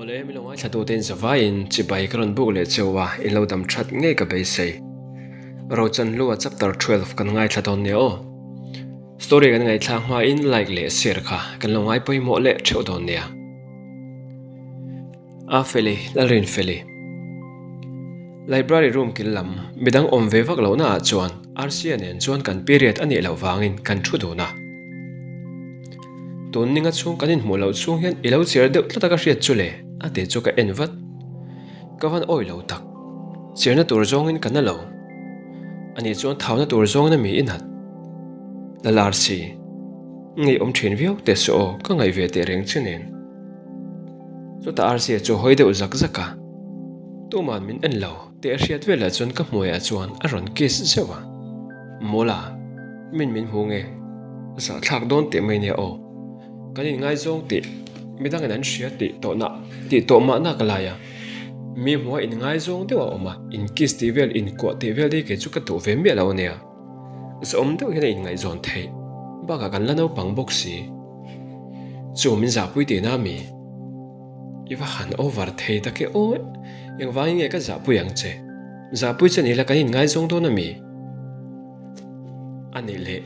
Awle, min lo ngaithla tu tein zavaiin chibai ka rawn buk leh cheu a, in lo dam that ngei ka beisei. Rochanhlua chapter 12 kan ngaithla dawn nia aw. Story kan ngaihthlak hmain like leh share kha kan lo ngai pawimawh leh theuh dawn nia. A Feli, Lalrinfeli. Library room kil lam midang awm ve vak lohna ah chuan Rca nen chuan kan period a nih loh vangin kan thu dun a. Tun ninga chhung kan inhmuh loh chhung hian i lo cher deuh tlat a ka hriat chu le a ti chu ka en vat. Ka van awi lo tak. Cherna tur zawngin ka na lo. Ani chuan thauna tur zawngin a mi i nat. Lal Rc. Ngeiawm thin viau teh suh aw ka ngaih ve teh reng che nen. Chutah Rca chu hawi deuh zak zak a, Tuman min en lo tih a hriat velah chuan ka hmuaiah chuan a rawn kiss zeuh a. Mawla, min min hmu nge? Zahthlak dawn teh mai nia aw. Kan inngaizawng tih midangin an hria tih tawhna tih tawh mahna ka lai a. Mi hmuha inngaizawng deuh a awm a, in kiss tih vel inkuah tih vel hi kei chu ka duh ve miah lo ania. Zawm deuh hian a inngaihzawn theih bakah kan la naupang bawk si. Chu min zahpui tihna a mi? I va han over thei tak e aw, engvangin nge ka zahpui ang che? Zahpui che ni la kan inngaizawng dawn a mi? A nih leh,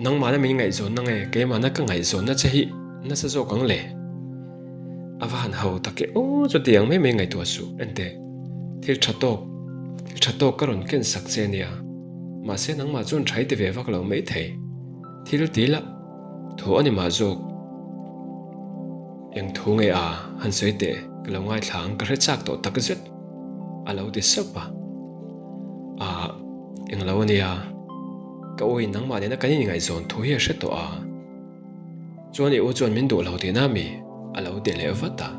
nangmahna min ngaihzawnna nge keimahna ka ngaihzawnna che hi nasa zawk ang le? A va han ho tak e aw, chutiang mai mai ngaihtuah suh, enteh, thil tha tawk, thil tha tawk ka rawn ken sak che ania, mahse nangmah chuan tha i ti ve vak lo maithei, thil ti la, thu a ni mah zawk. Eng thu nge a, han sawi teh, ka lo ngaithla ang, ka hre chak tawh tak zet, a lo ti sap a. Aah, eng lo ania, ka u in nangmah nena kan inngaihzawn thu hi a hre tawh a. Chuan i u chuan min duh lo tihna mi? A lo ti leh vat a.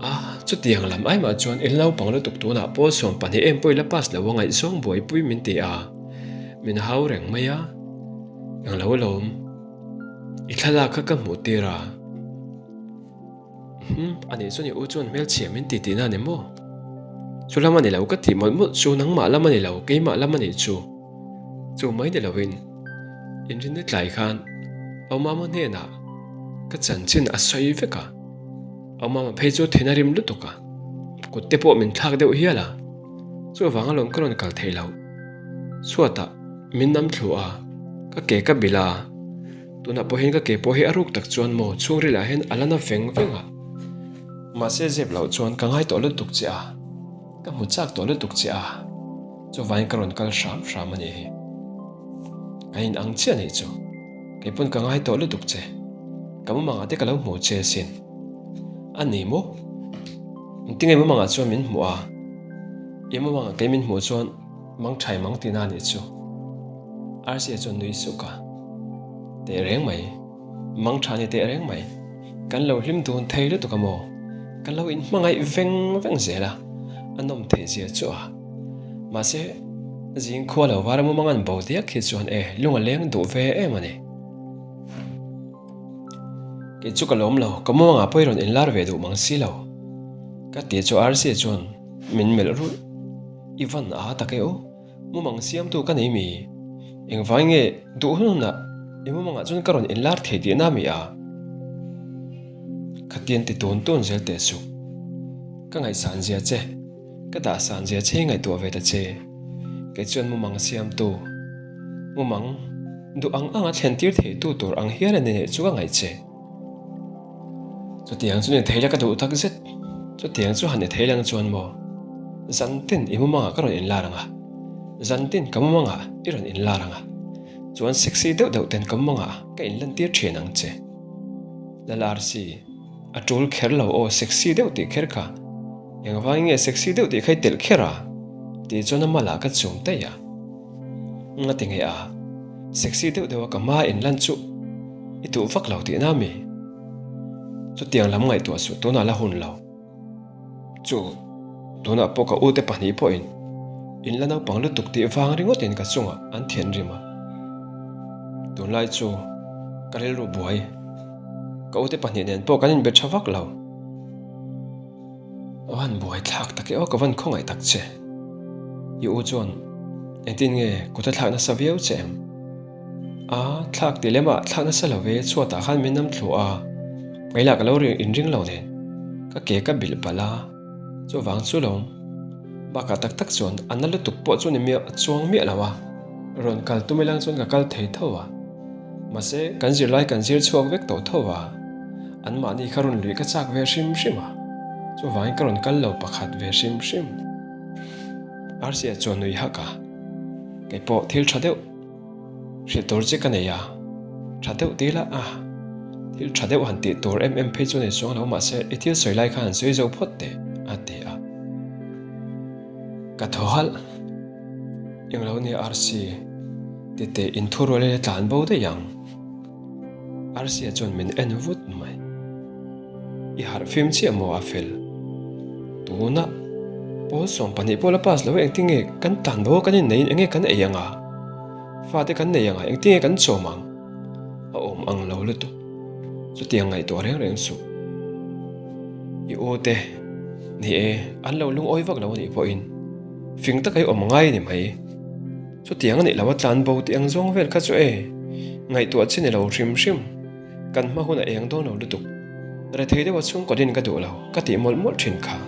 A, chutiang lam aimah chuan in naupang lutuk tunah pawl 12 em pawh i la pass lo a ngaihzawng buaipui min ti a, min hau reng mai a. Englo alawm, i thlalak kha ka hmuh tir a. Umm, anih chuan i u chuan hmelchhia min ti tihna a ni maw? Chu lam a ni lo ka tih mawlh mawlh chu nangmah lam a ni lo, keimah lam a nih chu. Chu mai ni loin inrinna tlai khan Aumama hnenah ka chanchin a sawi vek a, Aumama phei chu thin a rim lutuk a, kut te pawh min thlak deuh hial a, chuvang alawm ka rawn kal theih loh. Chhuatah min nam thlu a, ka ke ka bilh a. Tunah pawh hian ka ke pawh hi a ruk tak chuan maw chhungril ah hian a la na veng veng a. Mahse zep loh chuan ka ngai tawh lutuk che a, ka hmu chak tawh lutuk che a, chuvangin ka rawn kal hram hram a nih hi. Ka in ang chiah nih chu, kei pawn ka ngai tawh lutuk che, ka mumangah te ka lo hmu che asin. A ni maw? Engtinge mumangah chuan min hmuh a? I mumangah kei min hmuh chuan Mang thai mang tina a nih chu. Rca chuan nui suk a. Teh reng mai. Mang tha ni teh reng mai. Kan lo hlim dun thei lutuk a maw? Kan lo inhmangaih veng veng zel a, a nawm theih zia chu a. Mahse, zing khua lo var a mumang an bo diak hi chuan e lung a leng duh ve em a ni. Kei chu ka lawm lo, ka mumangah pawh i rawn inlar ve duh mang si lo. Ka ti chu Rca chuan min melh rulh. I van a tak e aw, mumang siamtu ka nei mi? Engvai nge duh hun hunah i mumangah chuan ka rawn inlar thei tihna mi a? Khatian ti tun tun zel teh suh. Ka ngaihsan zia che, ka dahsan zia che hi ngaihtuah ve ta che. Kei chuan mumang siamtu, mumang duh ang anga thlen tir theitu tur ang hial a ni neih chu ka ngaih che. Chutiang chu ni thei la ka duh tak zet. Chutiang chu han ni thei lang chuan maw? Zantin i mumangah ka rawn inlar ang a, zantin ka mumangah i rawn inlar ang a, chuan sexy deuh deuh ten ka mumangah ka inlantir thin ang che. Lal RC, a tul kher lo aw sexy deuh tih kher kha. Engvangin nge sexy deuh tih kha i telh kher a? Tih chuan a malah ka chum daih a. Nga ti nge a? Sexy deuh deuh a ka hma inlan chu i duh vak lo tihna mi? Chutiang lam ngaihtuah suh tunah la hun lo. Chu tunah pawh ka ute pahnih pawhin in la naupang lutuk tih vang ringawtin ka chungah an thianrim a. Tunlai chu ka rilru buai. Ka ute pahnih nen pawh kan inbe tha vak lo. A van buai thlak tak e aw, ka van khawngaih tak che. I u chuan engtin nge kut a thlak nasa viau che em? A, thlak ti lem ah thlak nasa lo ve, chhuatah khan min nam thlu a. Keilah ka lo inring lo nen ka ke ka bilh palh a, chuvang chu lo bakah tak tak chuan a na lutuk pawh chu ni miah chuang miah lo a, rawn kal tum ilang chuan ka kal thei tho a, mahse kan zirlai kan zir chhuak vek tawh tho a, anmahni kha rawn luih ka chak ve hrim hrim a, chuvangin ka rawn kal lo pakhat ve hrim hrim. Arsia chuan nui hak a, kei pawh thil tha deuh. Hrilh tur che ka nei a, tha deuh ti ila a, thil tha deuh han tih tur em em phei chu nei chuang lo mahse i thil sawi lai kha han sawi zo phawt teh a ti a. Ka thaw halh, Englo nia Arsi, titeh inthurual ila tlan bo daih ang. Arsia chuan min en vut mai. I harh fim chiah maw a fel? Tuna pawl 12 pawh la pass lo engtin nge kan tan bo a kan inneihin enge kan ei anga? Fate kan nei anga engtin nge kan chawm ang? A awm ang lo lutuk. Chutiang ngaihtuah reng reng suh. I u te, ni e, an lo lungawi vak lo anih pawhin fing taka i awm ngai a ni mai. Chutiang a nih lo a tlan bo tih ang zawng vel kha chu e, ngaihtuah chi ni lo hrim hrim. Kan hma hun a eng dawn lo lutuk. Rethei deuha chhungkaw din ka duh lo, ka tih mawlh mawlh thin kha.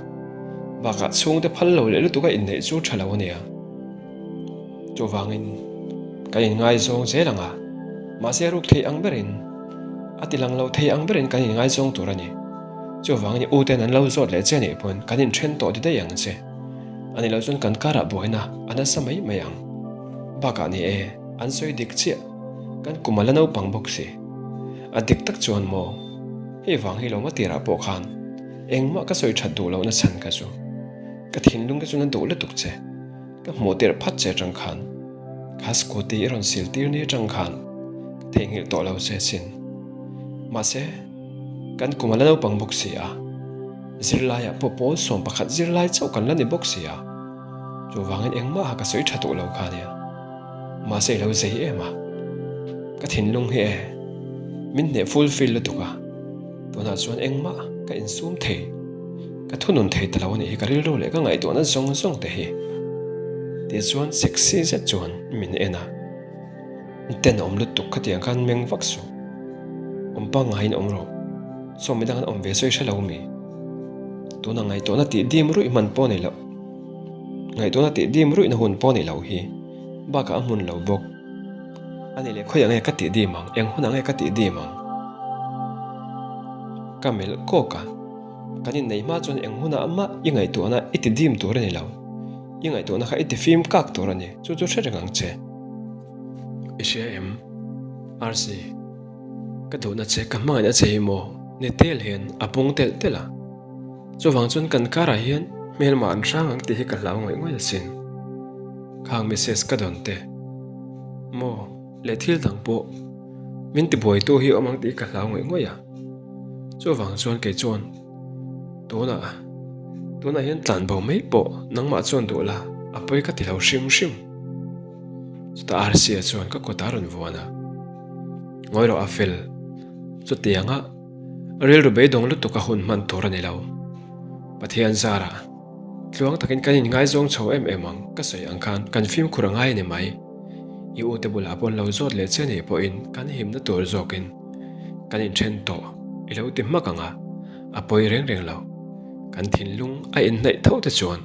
Bakah chhungte phal lo leh lutuka inneih chu tha lo a nia. Chuvangin kan inngaizawng zel ang a, mahse ruk thei ang berin, a ti lang lo thei ang berin kan inngaizawng tur a ni. Chuvangin i uten an lo zawt leh che anih pawn kan inthen tawh ti daih ang che. A nih loh chuan kan karah buaina a nasa mai mai ang. Bakah ni e, an sawi dik chiah. Kan kum a la naupang bawk si. A dik tak chuan maw, hei vang hi lawma tirah pawh khan engmah ka sawi that duh lohna chhan ka chu. Ka thinlung te chuan a duh lutuk che. Ka hmuh tirh phat che atang khan, kha scooty i rawn sil tir ni atang khan ka theihnghilh tawh lo che sin. Mahse, kan kum a la naupang bawk si a, zirlaiah pawh pawl 11 zirlai chauh kan la ni bawk si a, chuvangin engmah ha ka sawi tha duh lo kha nia. Mahse i lo zei em a, ka thinlung hi e, min hneh full fill lutuk a, tunah chuan engmah ka insum thei, ka thunun thei ta lo a nih hi ka rilru leh ka ngaihtuahna zawng zawng te hi. Tichuan sexy zet chuan min en a, tenawm lutuk khatiang khan meng vak suh, awm pangngaiin awm rawh, saw midang an awm ve sawi hre lo mi, tuna ngaihtuahna tih dim ruih hman pawh ni loh. Ngaihtuahna tih dim ruihna hun pawh ni lo hi bakah a hmun lo bawk. A ni leh khawi ang nge ka tih dim ang, eng hun ang nge ka tih dim ang? Ka melh kawk a, kan inneih hma chuan eng hunah mah i ngaihtuahna i ti dim tur a ni lo. I ngaihtuahna kha i ti fim kak tur a ni, chu chu hre reng ang che. I hria em? Arsi, ka duhna che, ka hmangaihna che hi maw? Ni tel hian a pung telh telh a. Chuvang chuan kan karah hian hmelma an hrang ang tih hi ka hlau ngawih ngawih asin. Khang message ka dawn te maw leh thil dang pawh min tibuaitu hi awm ang tih ka hlau ngawih ngawih a. Chuvang chuan kei chuan tunah tunah hian tlan bo mai pawh nangmah chuan duh la a pawi ka ti lo hrim hrim. Chutah Arsia chuan ka kut a rawn vuan a, Ngawi rawh a fel chutianga. Rilru beidawng lutuk a hun hman tur a ni lo. Pathian zarah tluang takin kan inngaizawng chho em em ang ka sawi ang khan kan fimkhur a ngai a ni mai. I ute bulah pawn lo zawt leh che nih pawhin kan himna tur zawkin kan inthen tawh i lo ti hmak ang a, a pawi reng reng lo. Kan thinlung a inhnaih tho te chuan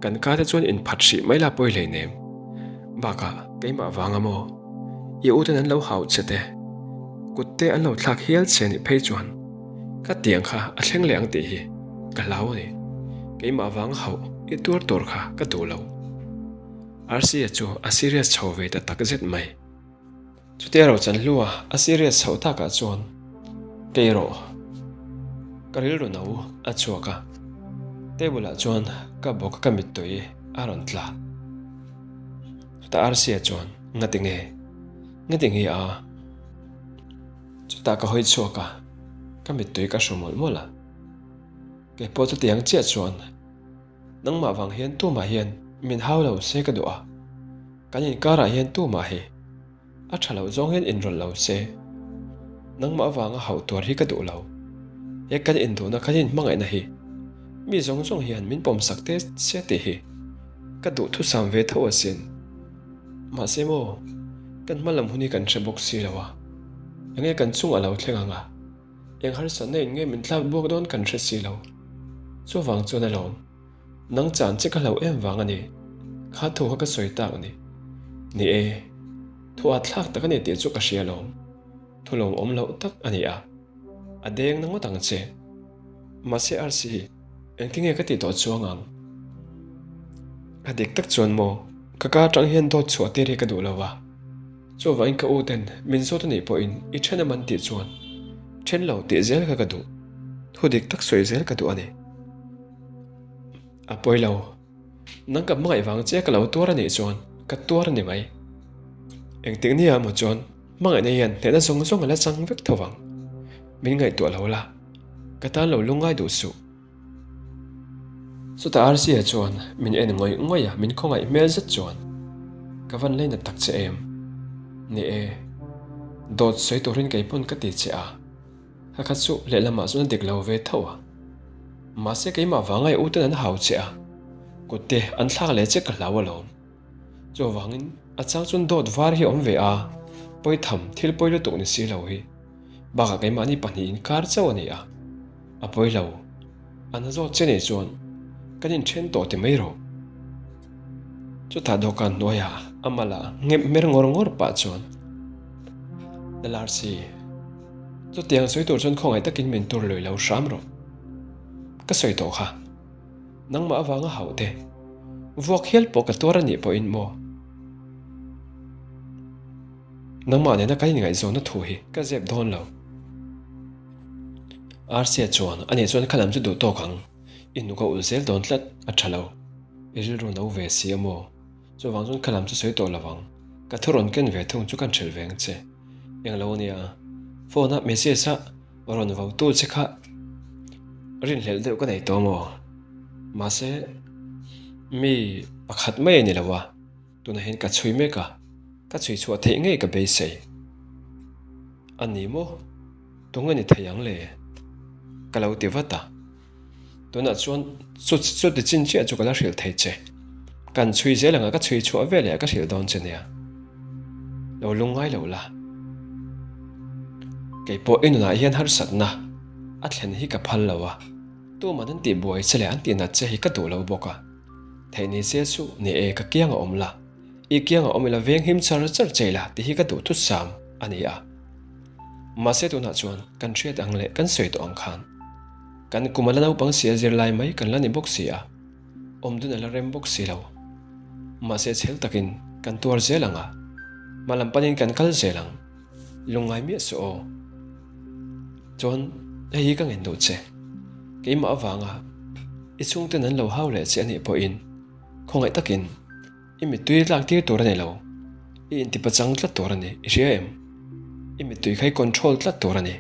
Kan ka te chuan inphat hrih mai la pawi hlei nem. Bakah keimah vanga maw? I uten an lo hau che te, kut te an lo thlak hial che nih phei chuan ka tiang kha a thleng leh ang tih hi ka hlau a ni. Keimah vanga hauh i tuar tur kha ka duh lo. Rca chu a serious chho ve ta takzet mai. Chutia Rochan hlua a serious chhoh takah chuan kei erawh ka rilru no a chhuak a, table ah chuan ka bawk a ka mittui a rawn tla. Chutah Arsia chuan Ngati nge? Ngati nge a? Chutah ka hawi chhuak a, ka mittui ka hru mawlh mawlh a. Kei pawh chutiang chiah chuan nangmah vang hian tumah hian min hau lo se ka duh a. Kan inkarah hian tumah hi a tha loh zawng hian inrawlh lo se, nangmah avanga hauh tuar hi ka duh lo. He kan induhna kan inhmangaihna hi mi zawng zawng hian min pawmsak te se tih hi ka duh thusam ve tho asin. Mahse maw, kan hma lam hun hi kan hre bawk si lo a, enge kan chung a lo thleng ang a? Eng harsatna in nge min tlak buak dawn kan hre si lo. Chuvang chuan alawm, nang chan che ka hlauh em vang a ni. Kha thu kha ka sawi tak a ni. Ni e, thu at thlak tak a ni tih chu ka hria alawm. Thu lawmawm loh tak a ni a, a deng na ngawt ang che. Mahse Arsi, engtinge ka tih tawh chuang ang? A dik tak chuan maw, ka ka atang hian dawt chhuah tir hi ka duh lo va. Chuvangin ka u ten min zawt a nih pawhin i then em an tih chuan then lo tih zel kha ka duh. Thu dik tak sawi zel ka duh a ni. A pawi lo. Nang ka hmangaih vang che ka lo tuar a nih chuan ka tuar a ni mai. Engtik nia emaw chuan hmangaihna hian hnehna zawng zawng a la chang vek tho vang. Min ngaihtuah lo la, ka tan lo lungngai duh suh. Chutah Arsia chuan min en ngawih ngawih a, min khawngaih hmel zet chuan ka van lei nat tak che em? Ni e, dawt sawi turin kei pawn ka ti che a, ka kha chu lehlamah chuan a dik lo ve tho a. Mahse keimah vanga i uten an hau che a, kutte an thlak leh che ka hlau alawm. Chuvangin a chang chuan dawt var hi a awm ve a, pawi tham thil pawi lutuk ni si lo hi. Bakah keimahni pahnihin kar chauh a ni a, a pawi lo. A na zawt che nei chuan kan inthen tawh ti mai rawh. Chutah dawhkan hnuaiah a mala ngep hmer ngawr ngawr pah chuan Lalarsi, chutiang sawi tur chuan khawngaih takin min tur lui lo hram rawh. Ka sawi tawh kha. Nangmah avanga hauh te, vuak hial pawh ka tuar a nih pawhin maw? Nangmah nena kan inngaihzawnna thu hi ka zep dawn lo. Rca chuan a nih chuan kha lam chu duh tawk ang, i hnuk a ulh zel dawn tlat, a tha lo. I rilru no ve si a maw? Chuvang chuan kha lam chu sawi tawh lo ang, ka thu rawn ken ve thung chu kan hrilh ve ang che. Englo a nia, phone a message a rawn vo tu che kha rinhlelh deuh ka nei tawh maw? Mahse, mi pakhat mai a ni lo a. Tunah hian ka chhui mek a, ka chhui chhuah theih ngei ka beisei. A ni maw? Tunge ni thei ang le? Ka lo ti vat a. Tunah chuan chu chuti chin chiah chu ka la hrilh thei che. Kan chhui zel anga ka chhui chhuah veleh ka hrilh dawn che nia. Lo lungngai lo la. Kei pawh i nunah hian harsatna a thlen hi ka phal lo a, tuman an tihbuai che leh an tihnat che hi ka duh lo bawk a. Theih ni se chu ni e ka kiang a awm la, i kiang a awm ila veng him char char che ila tih hi ka duh thut sam a ni a. Mahse tunah chuan kan hriat ang leh kan sawi tawh ang khan kan kum a la naupang si a zirlai mai kan la ni bawk si a, awm dun a la rem bawk si lo. Mahse chhel takin kan tuar zel ang a, hma lam panin kan kal zel ang, lungngai miah suh aw. Chuan hei hi ka ngen duh che, keimah avanga i chhungten an lo hau leh che anih pawhin khawngaih takin i mittui tlak tir tur a ni lo, i intipachang tlat tur a ni, i hria em? I mittui kha i control tlat tur a ni,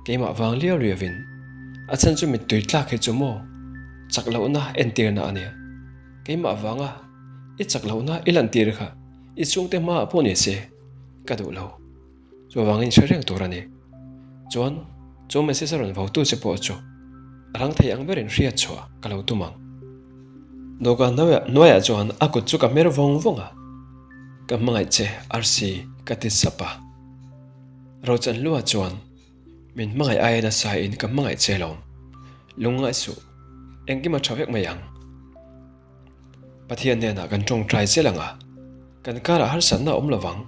keimah vang liau liauin a chhan chu mittui tlak hi chu maw chak lohna entirna a nia, keimah avanga i chak lohna i lantir kha i chhungte hmaah pawh ni se ka duh lo. Chuvangin hre reng tur a ni. Chuan, chu message a rawn votu che pawh chu a rang thei ang berin hriat chhuah ka lo tum ang. Dawhkan hnuaiah chuan a kut chu ka hmer vawng vawng a, Ka hmangaih che Arsi ka ti sap a. Rochanhlua chuan min hmangaih aia nasa in ka hmangaih che lawm. Lungngaih suh, engkim a tha vek mai ang. Pathian hnenah kan tawngtai zel ang a, kan karah harsatna a awm lo vang,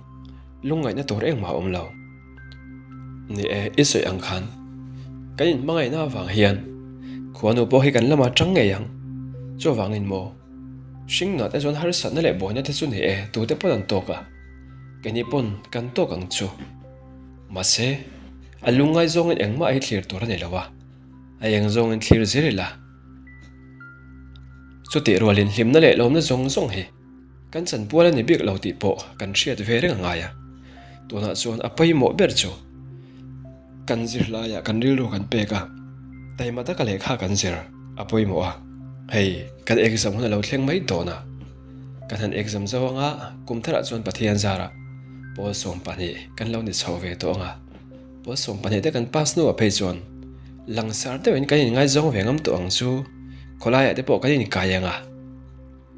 lungngaihna tur engmah a awm lo. Ni e, i sawi ang khan, kan inhmangaihna avang hian khuanu pawh hi kan lamah tang ngei ang. Chuvangin maw, hringnah te chuan harsatna leh buaina te chu ni e, tute pawn an tawk a, keini pawn kan tawk ang chu. Mahse, a lungngai zawngin engmah hi thlir tur a ni lo a, a eng zawngin thlir zel ila. Chutih rualin hlimna leh lawmna zawng zawng hi kan chanpual a ni bik lo tih pawh kan hriat ve reng a ngai a. Tunah chuan a pawimawh ber chu kan zirlaiah kan rilru kan pek a, taima taka lehkha kan zir a pawimawh a. Hei kan exam hun a lo thleng mai dawn a, kan han exam zo anga kum tharah chuan Pathian zarah pawl 12 kan lo ni chho ve tawh ang a. Pawl 12 te kan pass hnuah phei chuan langsar deuhin kan inngaizawng ve ngam tawh ang chu khawlaiah te pawh kan inkai ang a,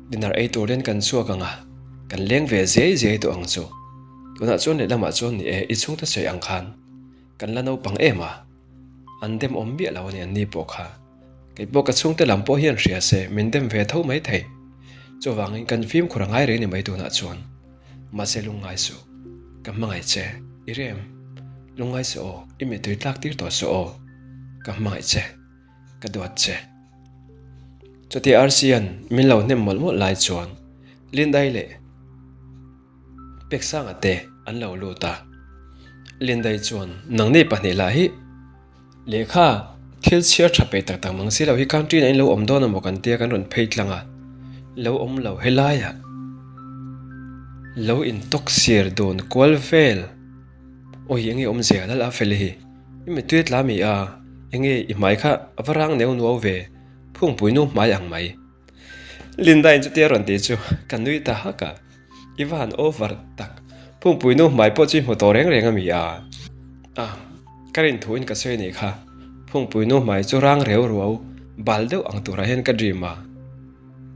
dinner ei tur ten kan chhuak ang a, kan leng ve zei zei tawh ang chu. Tunah chuan lehlamah chuan ni e, i chhungte sawi ang khan kan la naupang em a. An dem awm miah lo a ni an ni pawh kha. Kei pawh ka chhungte lam pawh hian hria se min dem ve tho mai thei. Chuvangin kan fimkhur a ngai reng ni mai tunah chuan. Mahse lungngai suh. Ka hmangaih che. I rem. Lungngai suh aw. I mittui tlak tir tawh suh aw. Ka hmangaih che. Ka duat che. Chutia Arsian min lo hnem mawlh mawlh lai chuan Lindai leh Peksanga te an lo lut a. Lindai chuan nangni pahnih lah hi lehkha thil chhiar tha peih tak tak mang si lo hi country-ah in lo awm dawn emaw kan tia kan rawn phei tlang a, lo awm lo helaiah lo intawk sir dun kual vel. Awi enge awmzia lal a fel hi i mittui a tla mi a enge i hmai kha a va rang neu nuau ve phungpui nu hmai ang mai. Linda in chutia rawn ti chu ka nui ta hak a, i va han over tak phungpui nu hmai pawh chu i hmu tawh reng reng a mi a. A ka rin thu in ka sawi anih kha phungpui nu hmai chu rang reu ruau bal deuh ang turah hian ka dream a.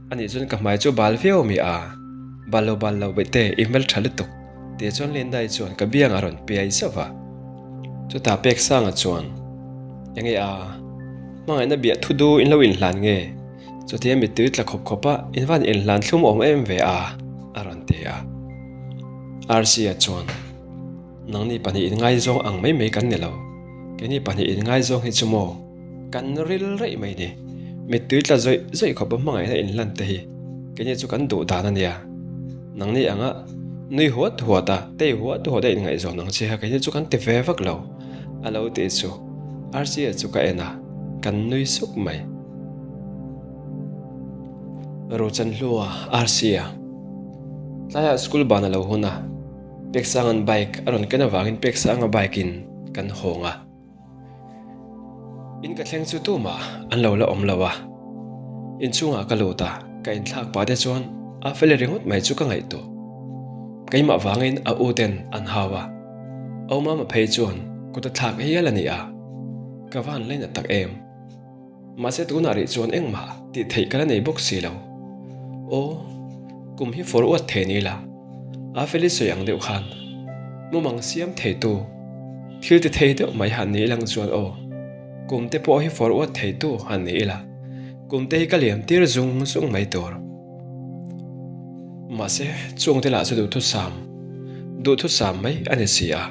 Anih chuan ka hmai chu bal viau a mi a, bal lo bal lo baih te i hmel tha lutuk tih chuan Lindai chuan ka biang a rawn piai zauh a. Chutah Peksanga chuan, Enge a, hmangaihna biah thu du in lo inhlan nge? Chutia mittui tla khawp khawp a in van inhlan thlum awm em ve a? a rawn ti a. Rc-a chuan, Nangni pahnih inngaizawng ang mai mai kan ni lo, keini pahnih inngaizawng hi chu maw? Kan ril raih mai ni. Mittui tla zawih zawih khawpa hmangaihna inhlan te hi keini chu kan duh dan a nia. Nangni anga nui huat huat a, tei huat huat a inngaihzawn ang che kha keini chu kan ti ve vak lo a lo tih chu Rca chu ka en a, kan nui suk mai. Rochanhlua Rca tlaiah school ban a lo hun a, Peksanga'n bike a rawn ken avangin Peksanga bike in kan hawng a. In ka thleng chu tumah an lo la awm lo a, inchungah ka lut a, ka inthlak pah te chuan a fel ringawt mai chu ka ngaihtuah. Keimah vangin a u ten an hau a, au mama phei chuan kut a thlak hial a ni a, ka van lainat tak em. Mahse tunah rih chuan engmah tih theih ka la nei bawk si lo. Aw, kum hi fawr uat thei ni la, a feli sawi ang deuh khan mumang siam theitu thil ti thei deuh mai han ni ilang chuan aw, kum te pawh hi fawr uat theitu han ni ila, kum te hi ka liam tir zung zung mai tur. Mahse chungte lah chu duhthusam, duhthusam mai a ni si a.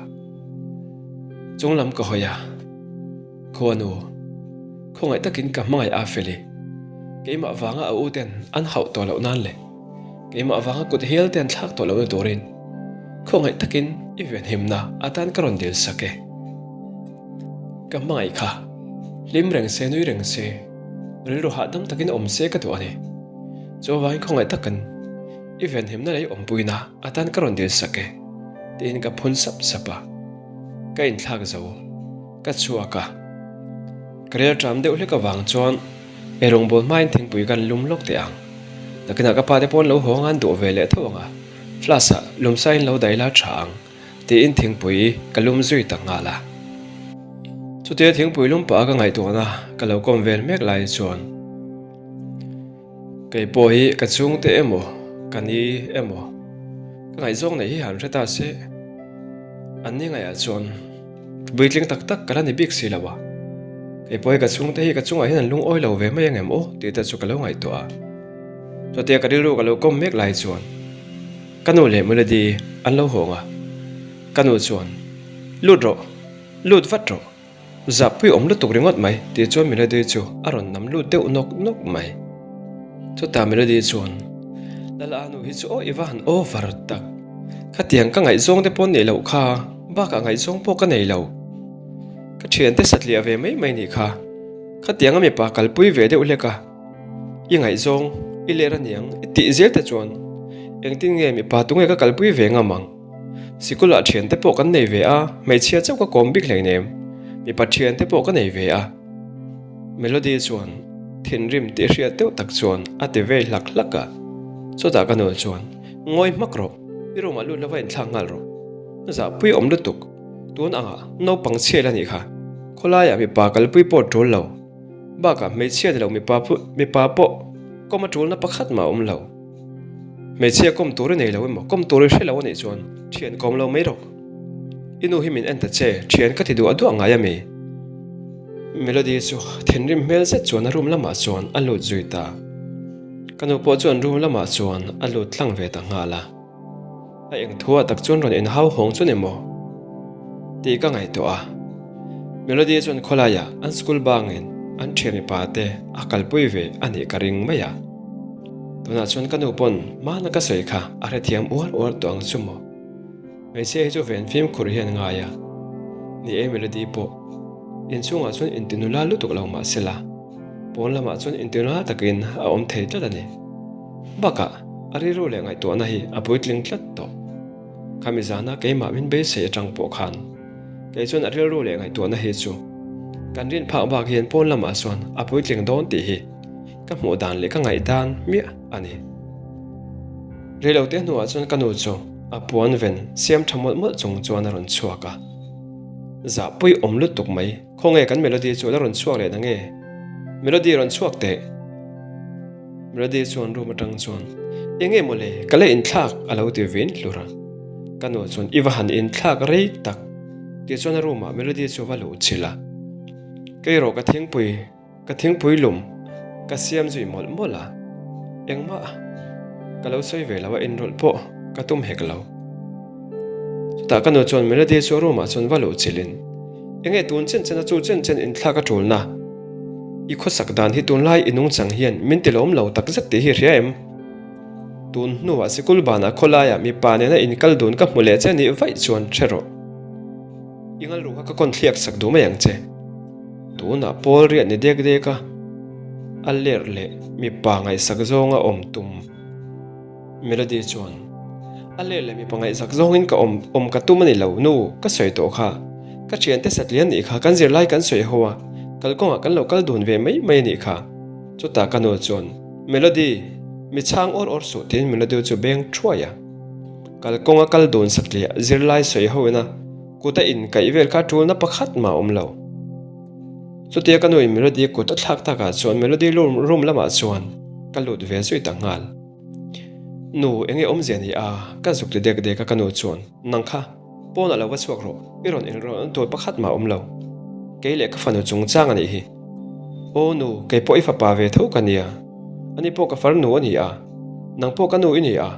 Chunglam ka hawi a. Khuanu, khawngaih takin ka hmangaih a Feli. Keimah vanga a u ten an hauh tawh loh nan leh keimah vanga kut hial te an thlak tawh lohna turin khawngaih takin i venhimna atan ka rawn dil sak e. Ka hmangaih kha hlim reng se nui reng se rilru hahdam takin awm se ka duh a ni. Chuvangin khawngaih takin i venhimna leh i awmpuina atan ka rawn dil sak e tiin ka phun sap sap a. Ka inthlak zo. Ka chhuak a, ka rel ṭam deuh hlek avang chuan ei rawngbâwl hmain thingpui kan lum lawk teh ang. Nakinah ka pate paw'n lo haw ngan duh ve leh tho ang a, flask-ah lumsain lo daih la ṭha ang tiin thingpui ka lum zui tak nghal a. Chutia thingpui lum pah a ka ngaihtuahna ka lo kawm vel mek lai chuan Kei pawh hi ka chhungte emaw, ka ni emaw, ka ngaihzawng neih hi han hre ta se, an ni ngaihah chuan puitling tak tak ka la ni bik si lo a. Kei pawh hi ka chhungte hi ka chungah hian an lungawi lo ve mai ang em aw tih te chu ka lo ngaihtuah a. Chutia ka rilru ka lo kawm mek lai chuan ka nu leh Melody an lo hawng a, ka nu chuan, Lut rawh, lut vat rawh. Zahpui awm lutuk ringawt mai tih chuan Melody chu a rawn nam lut deuh nawk nawk mai. Chutah Melody chuan, Lala nu hi chu aw i va han over tak. Khatiang ka ngaihzawng te pawh neih loh kha, bakah ngaihzawng pawh ka nei lo. Ka thiante satliah ve mai mai nih kha. Khatianga mipa kalpui ve deuh hlek a, i ngaihzawng i ler aniang i tih zel te chuan engtin nge mipa tunge ka kalpui ve ngam ang? Sikulah thiante pawh kan nei ve a, hmeichhia chauh ka kawm bik hleinem, mipa thiante pawh ka nei ve a. Melody chuan thinrim tih hriat deuh tak chuan a ti vei hlak hlak a. Chutah ka nu chuan, Ngawi hmak rawh, i room ah lut lova inthlak nghal rawh. Zahpui awm lutuk, tun angah naupang chhiat la nih kha, khawlaiah mipa kalpui pawh tul lo, bakah hmeichhia ni lo mipa mipa pawh kawm a tulna pakhat mah a awm lo. Hmeichhia kawm tur i nei lo emaw, kawm tur i hre lo a nih chuan thian kawm lo mai rawh. I nu hi min en ta che, thian ka ti duah duah ngai a mi? Melody chu thinrim hmel zet chuan a room lamah chuan a lut zui ta. Ka nu pawh chuan room lamah chuan a lut tlang ve ta nghal a. A eng thu ah tak chuan rawn inhau hawng chu ni maw? Tih ka ngaihtuah a. Melody chuan khawlaiah an school bangin an thian mipa te a kalpui ve a nih ka ring mai a. Tunah chuan ka nu pawn hmana ka sawi kha a hrethiam uar uar tawh ang chu maw? Hmeichhia hi chu ven fimkhur hian ngai a. Ni e Melody pawh inchhungah chuan intinula lutuk lo mah sela pawn lamah chuan intinula takin a awm thei tlat a ni. Bakah a rilru leh ngaihtuahna hi a puitling tlat tawh. Khami zana keimah min beisei atang pawh khan kei chuan a rilru leh ngaihtuahna hi chu kan rin phak bak hian pawn lamah chuan a puitling dawn tih hi ka hmuh dan leh ka ngaih dan miah a ni. Reilote hnuah chuan ka nu chu a puan ven siam tha mawlh mawlh chung chuan a rawn chhuak a. Zahpui awm lutuk mai, khawnge kan Melody chu la rawn chhuak leh na nge? Melody rawn chhuak teh! Melody chuan room atang chuan, Enge mawle, ka la inthlak a lo ti vin hlur a. Ka nu chuan, I va han inthlak rei tak tih chuan a room ah Melody chu va luh chilh a. Kei rawh ka thingpui. Ka thingpui lum ka siam zui mawlh mawlh a, engmah ka lo sawi ve lo a inrawlh pawh ka tum hek lo. Chutah ka nu chuan Melody chu a room ah chuan va luh chilhin, Enge tun chen chen a chu chen chen inthlak a tul na? I khawsak dan hi tunlai i nungchang hian min ti lawm lo takzet tih hi hria em? Tun hnuah sikul banah khawlaiah mipa nena inkal dun ka hmu leh che nih vaih chuan hre rawh. I ngalru kha ka kawn thliak sak duh mai ang che. Tunah Paul riat ni dek dek a, a lerh leh mipa ngaihsak zawnga awm tum. Melody chuan, A lerh leh mipa ngaihsak zawngin ka awm awm ka tum a ni lo, nu, ka sawi tawh kha. Ka thiante satlian nih kha kan zirlai kan sawi ho a, kalkawngah kan lo kal dun ve mai mai a nih kha. Chutah ka nu chuan, Melody, mi chhang awr awr suh tiin Melody chu beng thuai a. Kalkawnga kal dun satliah zirlai sawi ho ina Kut a inkaih vel kha tulna pakhat mah a awm lo. Chutia ka nuin Melody kut a thlak takah chuan Melody room lamah chuan ka lut ve zui ta nghal. Nu, enge awmzia ni a? Ka zuk ti dek dek a ka nu chuan, Nang kha, pawnah lo va chhuak rawh, i rawn inrawlh tur pakhat mah a awm lo. Kei leh ka fanu chungchang a nih hi. Aw nu, kei pawh i fapa ve tho ka nia. Ani pawh ka farnu a ni a, nang pawh ka nu i ni a.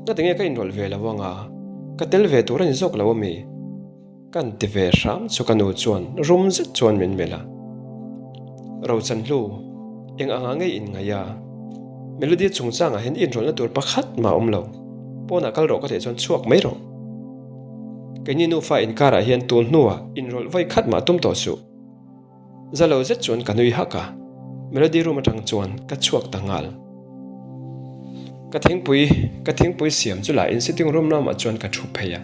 Ngati nge ka inrawlh ve lo anga, ka tel ve tur a ni zawk lo ami? Kan ti ve hram chu ka nu chuan rum zet chuan min melh a. Rochanhlu, eng anga ngei in ngaih a? Melody chungchangah hian inrawlhna tur pakhat mah a awm lo, pawnah kal rawh ka tih chuan chhuak mai rawh. Keini nufa inkarah hian tun hnuah inrawlh vawi khat mah tum tawh suh. Za lo zet chuan ka nui hak a, Melody room atang chuan ka chhuak ta nghal. Ka thingpui ka thingpui siam chu lah in sitting room lamah chuan ka thu phei a,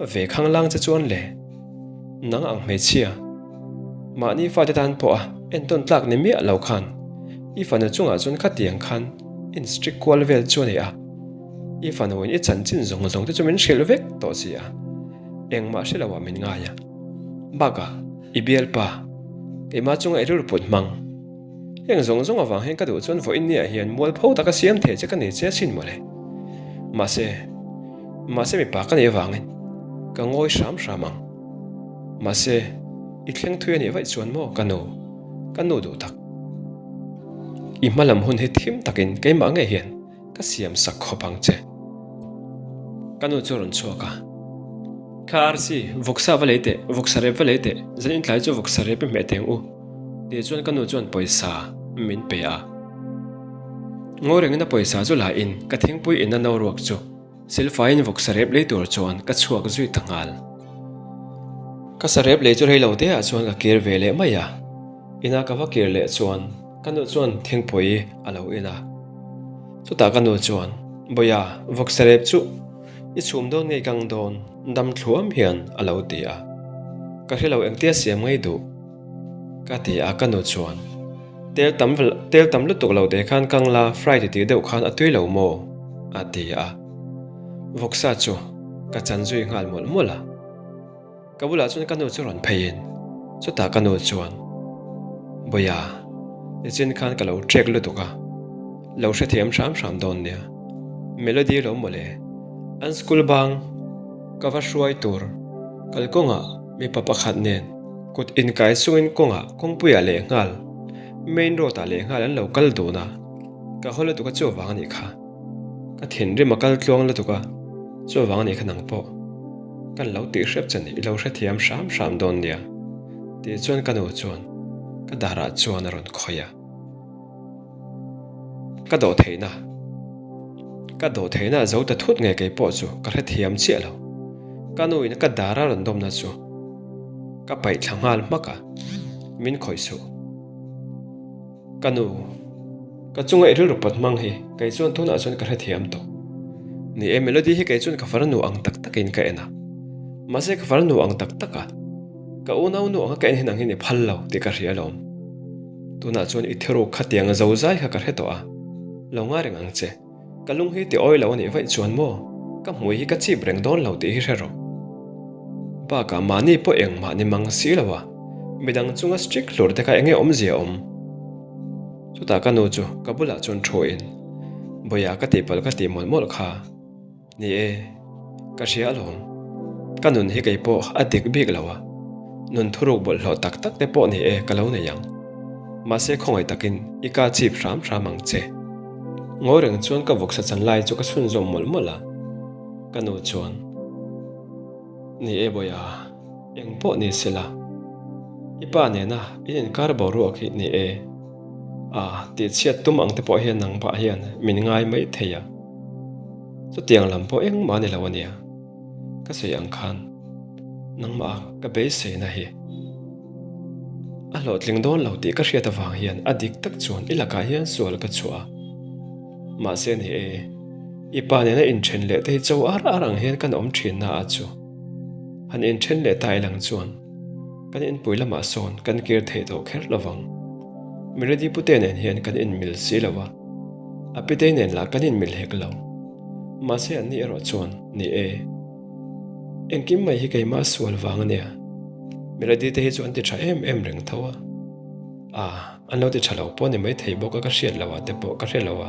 ve khang lang che chuan le nang ang hmeichhia mahni fate tan pawh a entawn tlak ni miah lo khan i fanu chungah chuan khatiang khan in strict kual vel chu a ni a, i fanu in i chanchin zawng zawng te chu min hrilh vek tawh si a, engmah hre lo ah min ngai a, bakah. I bialpa, keimah chunga i rilru put hmang. Heng zawng zawng avang hian ka duh chuan vawiin niah hian mualpho taka siam thei che ka nei che asin mawle. Mahse, mahse mipa ka nih avangin ka ngawi hram hram ang. Mahse, i thleng thui a nih vaih chuan maw ka nu, ka nu duh tak. I hma lam hun hi thim takin keimah ngei hian Ka siam sak khawp ang che. Ka nu chu a rawn chhuak a. Kha Arsi, vawksa va lei teh, vawksa rep va lei teh, zan intlai chu vawksa rep i hmeh teng u. Tih chuan ka nu chuan pawisa min pe a. Ngawi rengin a pawisa chu la in ka thingpui in a no ruak chu silfaiin vawksa rep lei tur chuan ka chhuak zui ta nghal. Ka sa rep lei chu rei lo te ah chuan ka kir ve leh mai a. Ina ka va kir leh chuan ka nu chuan thingpui a lo in a. Chutah ka nu chuan, Bawia, vawksa rep chu i chhum dawn ngei kang dawn dam thluam hian a lo ti a. Ka hre lo engtia siam ngei duh ka ti a ka nu chuan, Tel tam tel tam lutuk lo te khan kang la fry ti tih deuh khan a tui lo maw? a ti a. Vawksa chu ka chan zui nghal mawlh mawlh a. Ka bulah chuan ka nu chu rawn pheiin chutah ka nu chuan, Bawia, nichin khan ka lo trek lutuk a, lo hrethiam hram hram dawn nia. Melody lo mawle, an school bang ka va hruai tur kalkawngah mipa pakhat nen. Kut inkai chungin kawngah kawngpuiah lehnghal, main road ah lehnghal an lo kal dun a, ka haw lutuk a chuvang a nih kha. Ka thinrim a kal tluang lutuk a, chuvang a nih kha nang pawh. Kan lo tih hrep che ni, i lo hrethiam hram hram dawn nia, tih chuan ka nu chuan ka darah chuan a rawn khawih a. Ka dawh theihna Ka dawh theihna a zo ta thut nge kei pawh chu ka hrethiam chiah lo. Ka nu in ka dar a rawn dawmna chu ka paih thla nghal hmak a, min khawih suh. Ka nu, ka chunga i rilru pawt hmang hi kei chuan tunah chuan ka hrethiam tawh. Ni e, Melody hi kei chuan ka farnu ang tak takin ka en a. Mahse ka farnu ang tak taka ka unau nu anga ka en hin ang hian i phal lo tih ka hria alawm. Tunah chuan i thiruk khatiang zo zai kha ka hre tawh a, lo ngai reng ang che. Ka lung hi ti awi lo a nih vaih chuan maw, ka hmui hi ka chip reng dawn lo tih hi hre rawh. Bakah mahni pawh engmah ni mang si lo a, midang chunga strict hlur te kha enge awmzia awm? Chutah ka nu chu ka bulah chuan thu in, Bawiha ka tihpalh ka tih mawlh mawlh kha. Ni e, ka hria alawm. Ka nun hi kei pawh a dik bik lo a, nun thuruk bawlhhlawh tak tak te pawh ni e ka lo nei ang. Mahse khawngaih takin i ka chip hram hram ang che. Ngawi reng chuan ka vawksa chan lai chu ka chhunzawm mawlh mawlh a, ka nu chuan, Ni e Bawiha, eng pawh ni sela, i pa nena in inkar boruak hi ni e. A, tihchhiat tum ang te pawh hian nangmah hian min ngai mai thei a. Chutiang lam pawh engmah a ni lo a nia. Ka sawi ang khan nangmah ka beiseina hi a hlawhtling dawn lo tih ka hriat avang hian a dik tak chuan i lakah hian sual ka chhuah a. Mahse ni e, i pa nena inthen leh te hi cho ar ar ang hian kan awm thin na a chu. Han inthen leh ta ilang chuan kan inpui lamah sawn kan kir theih tawh kher lo vang. Melody pute nen hian kan inmil si lo a. A pitei nen lah kan inmil hek lo. Mahse an ni erawh chuan, Ni e. Engkim mai hi keimah sual vang a nia. Melody te hi chu an ti tha em em reng tho a. A, an lo ti tha lo pawh ni maithei bawk a ka hriat lo ah te pawh ka hre lo a.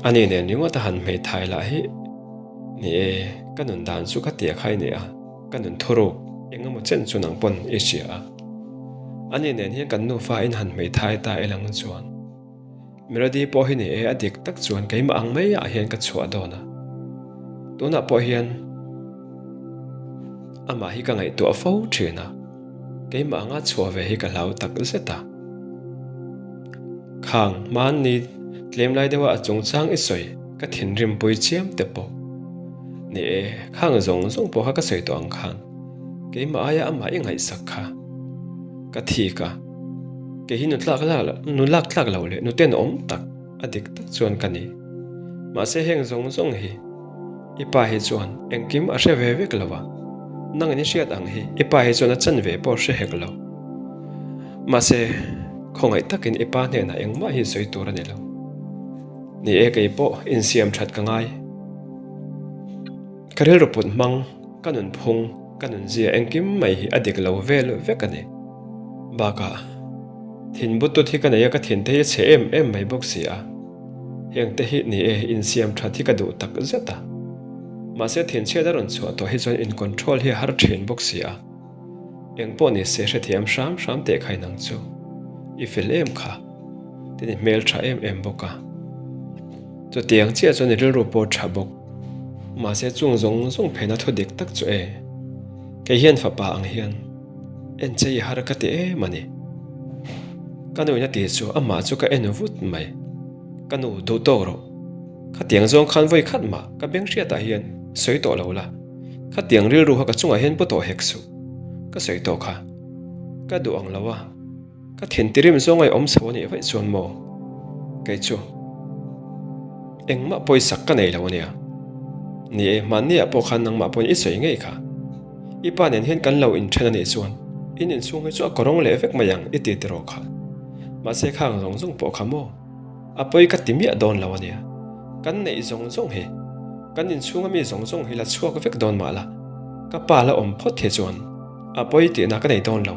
Ani nen ringawt a han hmeithai lah hi, Ni e, ka nun dan chu ka tia khai nia. Ka nun thuruk eng emaw chen chu nang pawn i hria a. Ani nen hian kan nufa in han hmeithai ta elang chuan. Melody pawh hi ni e a dik tak chuan keimah ang mai ah hian ka chhuah dawn a. Tunah pawh hian amah hi ka ngaihtuah fo thin a, keimah anga chhuah ve hi ka hlau tak zet a. Khang hmanni tlem lai deuha a chungchang i sawi ka thinrim pui chiam te pawh. Ni e, khang zawng zawng pawh kha ka sawi tawh ang khan keimah aia amah i ngaihsak kha ka thik a. Kei hi nutlak nu lak tlak lo leh nu tenawm tak a dik tak chuan ka ni. Mahse heng zawng zawng hi i pa hi chuan engkim a hre ve vek lo a, nangin i hriat ang hi i pa hi chuan a chan ve pawh hre hek lo. Mahse khawngaih takin i pa hnenah engmah hi sawi tur a ni lo. Ni e kei pawh insiam that ka ngai. Ka rilru put hmang, ka nunphung, ka nunzia engkim mai hi a dik lo vel vek a ni. Bakah, thin butut hi ka nei a, ka thin te hi a chhe em em mai bawk si a. Heng te hi ni e, insiam that hi ka duh tak zet a. Mahse thinchhiat a rawn chhuah tawh hi chuan in control hi a har thin bawk si a. Eng pawh ni se hrethiam hram hram teh kha inang chu. I fel em kha. Tin i hmel tha em em bawk a. Chutiang chiah chuan i rilru pawh tha bawk. Mahse chung zawng zawng phena thu dik tak chu e. Kei hian fapa ang hian en che i har ka ti em a ni. Ka nu in a ti chu amah chu ka en vut mai. Ka nu duh tawk rawh. Khatiang zawng khan vawi khat mah ka beng hriatah hian sawi tawh lo la. Khatiang rilru kha ka chungah hian pu tawh hek suh. Ka sawi tawh kha. Ka duh ang lo a. Ka thin tirim zawng ai awm chho a nih vaih chuan maw? Kei chu engmah pawisak ka nei lo a nia. Ni e, hmanni ah pawh khan nangmah pawhin i sawi ngei kha. I pa nen hian kan lo inthen a nih chuan in inchhung hi chu a kawrawng leh vek mai ang i ti tiraw kha. Mahse khang zawng zawng pawh kha maw? A pawi ka ti miah dawn lo a nia. Kan neih zawng zawng hi, kan inchhunga mi zawng zawng hi la chhuak vek dawn mah la, ka pa la awm phawt hi chuan a pawi tihna ka nei dawn lo.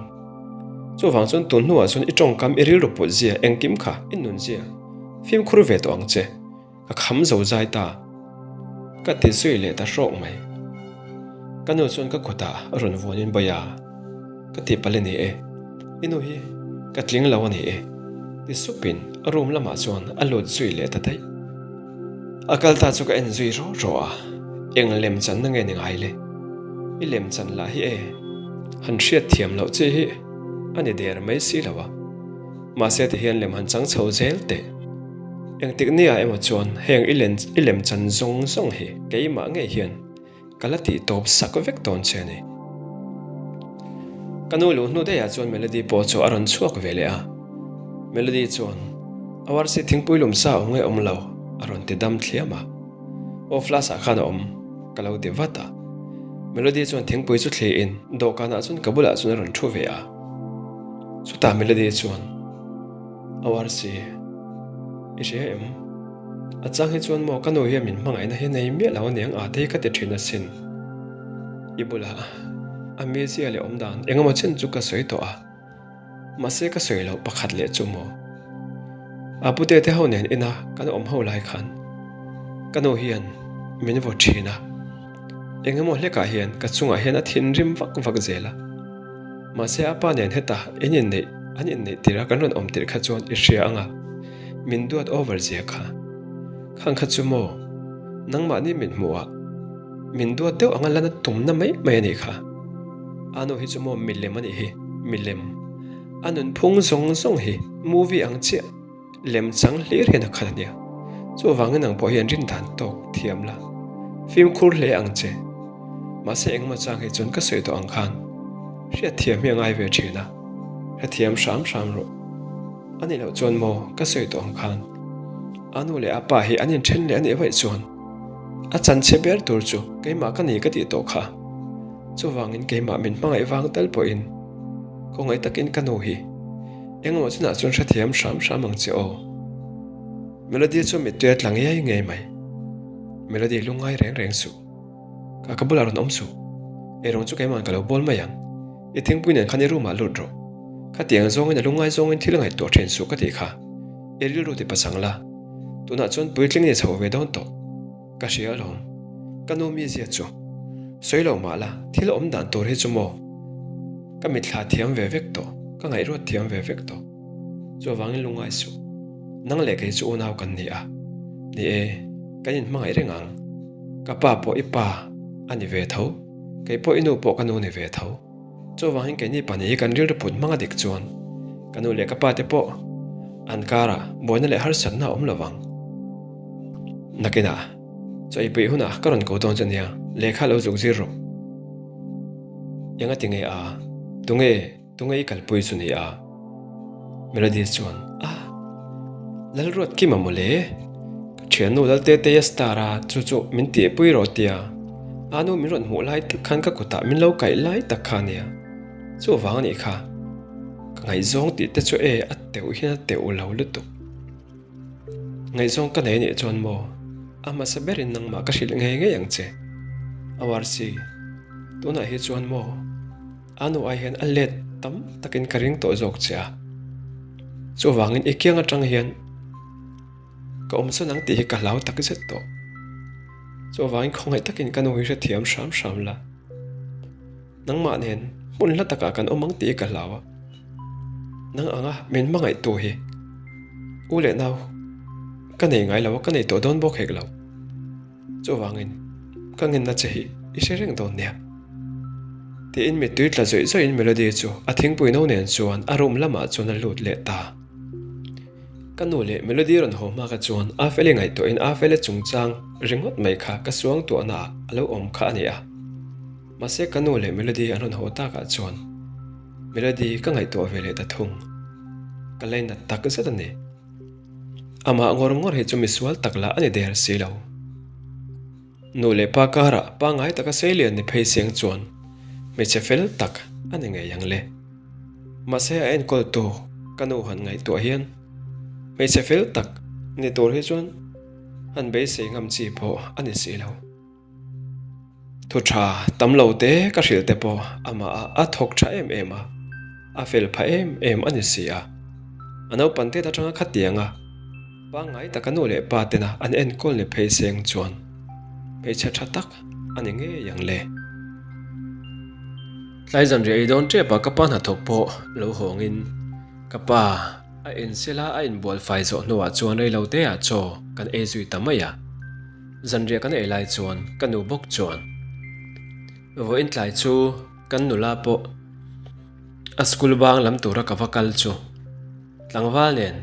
Chuvang chuan tun hnuah chuan i tawngkam i rilru put zia engkim kha i nun zia fimkhur ve tawh ang che, ka kham zo zai ta. Ka ti zui leh ta hrawk mai. Ka nu chuan ka kutah a rawn vuanin Bawia. Ka tihpalh a ni e, i nu hi ka tling lo a ni e, ti supin room lamah chuan a lut zui leh ta daih. A kal ta chu ka en zui rawh rawh a, eng lem channa nge ni ngai le? I lem chan lah hi e, han hriat thiam loh chi hi a ni der mai si lo a, mahse ti hian lem han chang chho zel teh. Engtik nia emaw chuan heng i len i lem chan zawng zawng hi keimah ngei hian Ka la tih tawp sak vek dawn che a ni. Ka nu luh hnu daihah chuan Melody pawh chu a rawn chhuak ve leh a. Melody chuan, Awarsi thingpui lum sa awm nge awm lo? a rawn ti dam thliam a. Aw flask ah khan a awm, ka lo ti vat a. Melody chuan thingpui chu thliin dawhkanah chuan ka bulah chuan a rawn thu ve a. Chutah Melody chuan, Awarsi, i hria em? A chang hi chuan maw ka nu hian min hmangaihna hi nei miah lo aniang a te hi ka ti thin asin. I bulah a mizia leh awm dan eng emaw chen chu ka sawi tawh a, mahse ka sawi loh pakhat leh chu maw. A pute te ho nen ina kan awm ho lai khan ka nu hian min vaw thin a, eng emaw hlekah hian ka chungah hian a thinrim vak vak zel a. Mahse a pa nen heta in inneih an inneih tirh a kan rawn awm tirh kha chuan i hria ang a, min duat over zia kha. Khang kha chu maw, nangmahni min hmuh a, min duat deuh anga lana tumna mai mai a nih kha. A nu hi chu maw milem a nih hi, milem. A nunphung zawng zawng hi movie ang chiah. Lem chang hlir hian a khat a nia. Chuvangin nang pawh hian rin dan tawk thiam la. Fimkhur hle ang che. Mahse engemaw chang hi chuan ka sawi tawh ang khan hriat thiam hi a ngai ve thin a. Hrethiam hram hram rawh. A nih loh chuan maw ka sawi tawh ang khan a nu leh a pa hi an inthen leh a nih vaih chuan a chanchhe ber tur chu keimah ka ni ka tih tawh kha. Chuvangin keimah min hmangaih vang tal pawhin khawngaih takin ka nu hi Engemaw chunah chuan hrethiam hram hram ang che aw. Melody chu mittui a tla ngei ngei mai. Melody lungngai reng reng suh. Ka ka bulah rawn awm suh. Eirawng chu keimah ka lo bawl mai ang. I thingpui nen khan i room ah lut rawh. Khatiang zawngin a lungngai zawngin thil ngaihtuah thin suh ka tih kha. I rilru ti pachang la. Tunah chuan puitling ni chho ve dawn tawh. Ka hria alawm. Ka nu mizia chu. Sawi lo mah la, thil awm dan tur hi chu maw? Ka mitthla thiam ve vek tawh, ka ngaihruat thiam ve vek tawh. Chuvangin lungngai suh. Nang leh kei chu unau kan ni a. Ni e, kan inhmangaih reng ang. Ka pa pawh i pa a ni ve tho, kei pawh i nu pawh ka nu ni ve tho. Chuvangin keini pahnih hi kan rilru put hmang a dik chuan ka nu leh ka pa te pawh an karah buaina leh harsatna a awm lo vang. Nakinah, chaw ei peih hunah ka rawn ko dawn chu nia, lehkha lo zuk zir rawh. Enga ti nge a? Tunge, tunge i kalpui chu ni a? Melody chuan, A, Lalruat Kima mawle, ka thiannu Lalteteia star a, chu chu min tihpui rawh tia, a nu min rawn hmuh lai tak khan ka kutah min lo kaih lai tak kha nia, chuvang a nih kha, ka ngaihzawng tih te chu e a teuh hian a teuh lo lutuk. Ngaihzawng ka nei anih chuan maw, a hmasa berin nangmah ka hrilh ngei ngei ang che, ORC, tunah hi chuan maw, a nu ai hian a let tam takin ka ring tawh zawk che a, chuvangin i kiang atang hian ka awm sawn ang tih hi ka hlau tak zet tawh. Chuvangin khawngaih takin ka nu hi hrethiam hram hram la. Nangmah nen hmun hla takah kan awm ang tih ka hlau a, nang anga min hmangaihtu hi u leh nau ka nei ngai lo a, ka nei tawh dawn bawk hek lo. Chuvangin ka ngenna che hi i hre reng dawn nia. Tiin mittui tla zawih zawihin Melody chu a thingpui no nen chuan a room lamah chuan a lut leh ta. Ka nu leh Melody rawn haw hma kha chuan Afeli ngaihtuahin Afeli chungchang ringawt mai kha ka suangtuahnaah a lo awm kha a ni a. Mahse ka nu leh Melody an rawn haw takah chuan Melody ka ngaihtuah ve leh ta thung. Ka lainat tak zet a ni. Amah ngawr ngawr hi chu misual tak lah a ni der si lo. Nu leh pa karah pangngai taka seilian ni phei siang chuan hmeichhe fel tak a ni ngei ang le. Mahse a enkawltu ka nu han ngaihtuah hian hmeichhe fel tak ni tur hi chuan han beisei ngam chi pawh a ni si lo. Thu tha tam lo te ka hrilh te pawh amah ah a thawk tha em em a, a fel pha em em a ni si a. A naupan tet atanga khatiang a, pangngai taka nu leh pa tena an enkawl ni phei seng chuan hmeichhe tha tak a ni ngei ang le. Tlai zanriah ei dawn tep a ka pa hnathawk pawh lo hawngin ka pa a ensel a, a inbual fai zawh hnuah chuan rei lo te ah chaw kan ei zui ta mai a. Zanriah kan ei lai chuan ka nu bawk chuan vawiin tlai chu kan nula pawh a school bang lam tura ka va kal chu tlangval nen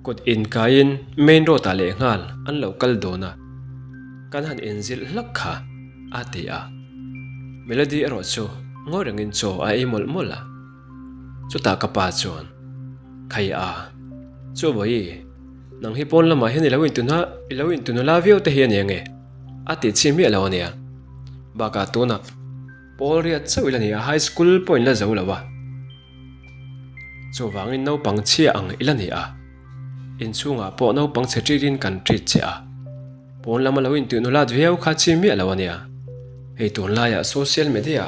Kut inkaiin main road ah lehnghal an lo kal dawn a, kan han inzilh hlak kha a ti a. Melody erawh chu ngawi rengin chaw a ei mawlh mawlh a. Chutah ka pa chuan, Khai a, chu Bawihi, nang hi pawn lamah hian i lo intuna i lo intunula viau te hi a ni ange? a ti chhi miah lo a nia. Bakah tunah pawl riat chauh ila ni a, high school pawh in la zo lo a. Chuvangin naupang chhia ang ila ni a, inchhungah pawh naupang chhe ṭirin kan ṭit che a, pawn lama lo intuih nulat viau kha chi miah lo a nia. Hei tunlaiah social media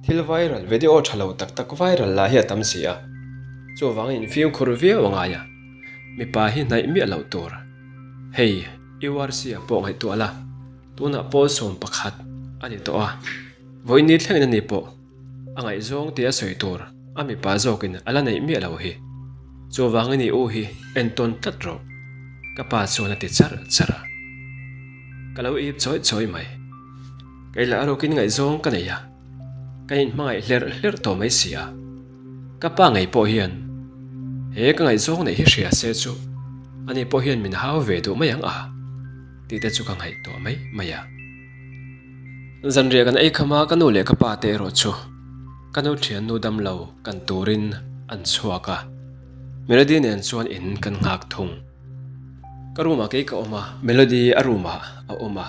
thil viral video ṭha lo tak tak viral lah hi a tam si a, chuvangin infimkhur viau a ngai a, mipa hi hnaih miah loh tur. Hei URC-ah pawh ngaihtuah la, tunah pawl 11 a ni tawh a, vawiin ni thlengin a ni pawh. A ngaihzawng tia sawi tur a mipa zawkin a la neih miah lo hi. Chuvangin i u hi entawn tlat rawh. Ka pa chuan a ti charh charh a. Ka lo ip chawi chawi mai. Kei lah rukin ngaihzawng ka nei a. Ka inhmangaih hlerh hlerh tawh mai si a. Ka pa ngei pawh hian he ka ngaihzawng neih hi hria se chu ani pawh hian min hau ve duh mai ang a tih te chu ka ngaihtuah mai mai a. Zanriah kan ei kham a, ka nu leh ka pa te erawh chu ka nu thiannu damlo kan turin an chhuak a, Melody nen chuan in kan nghak thung. Ka room ah kei ka awm a, Melody a room ah a awm a.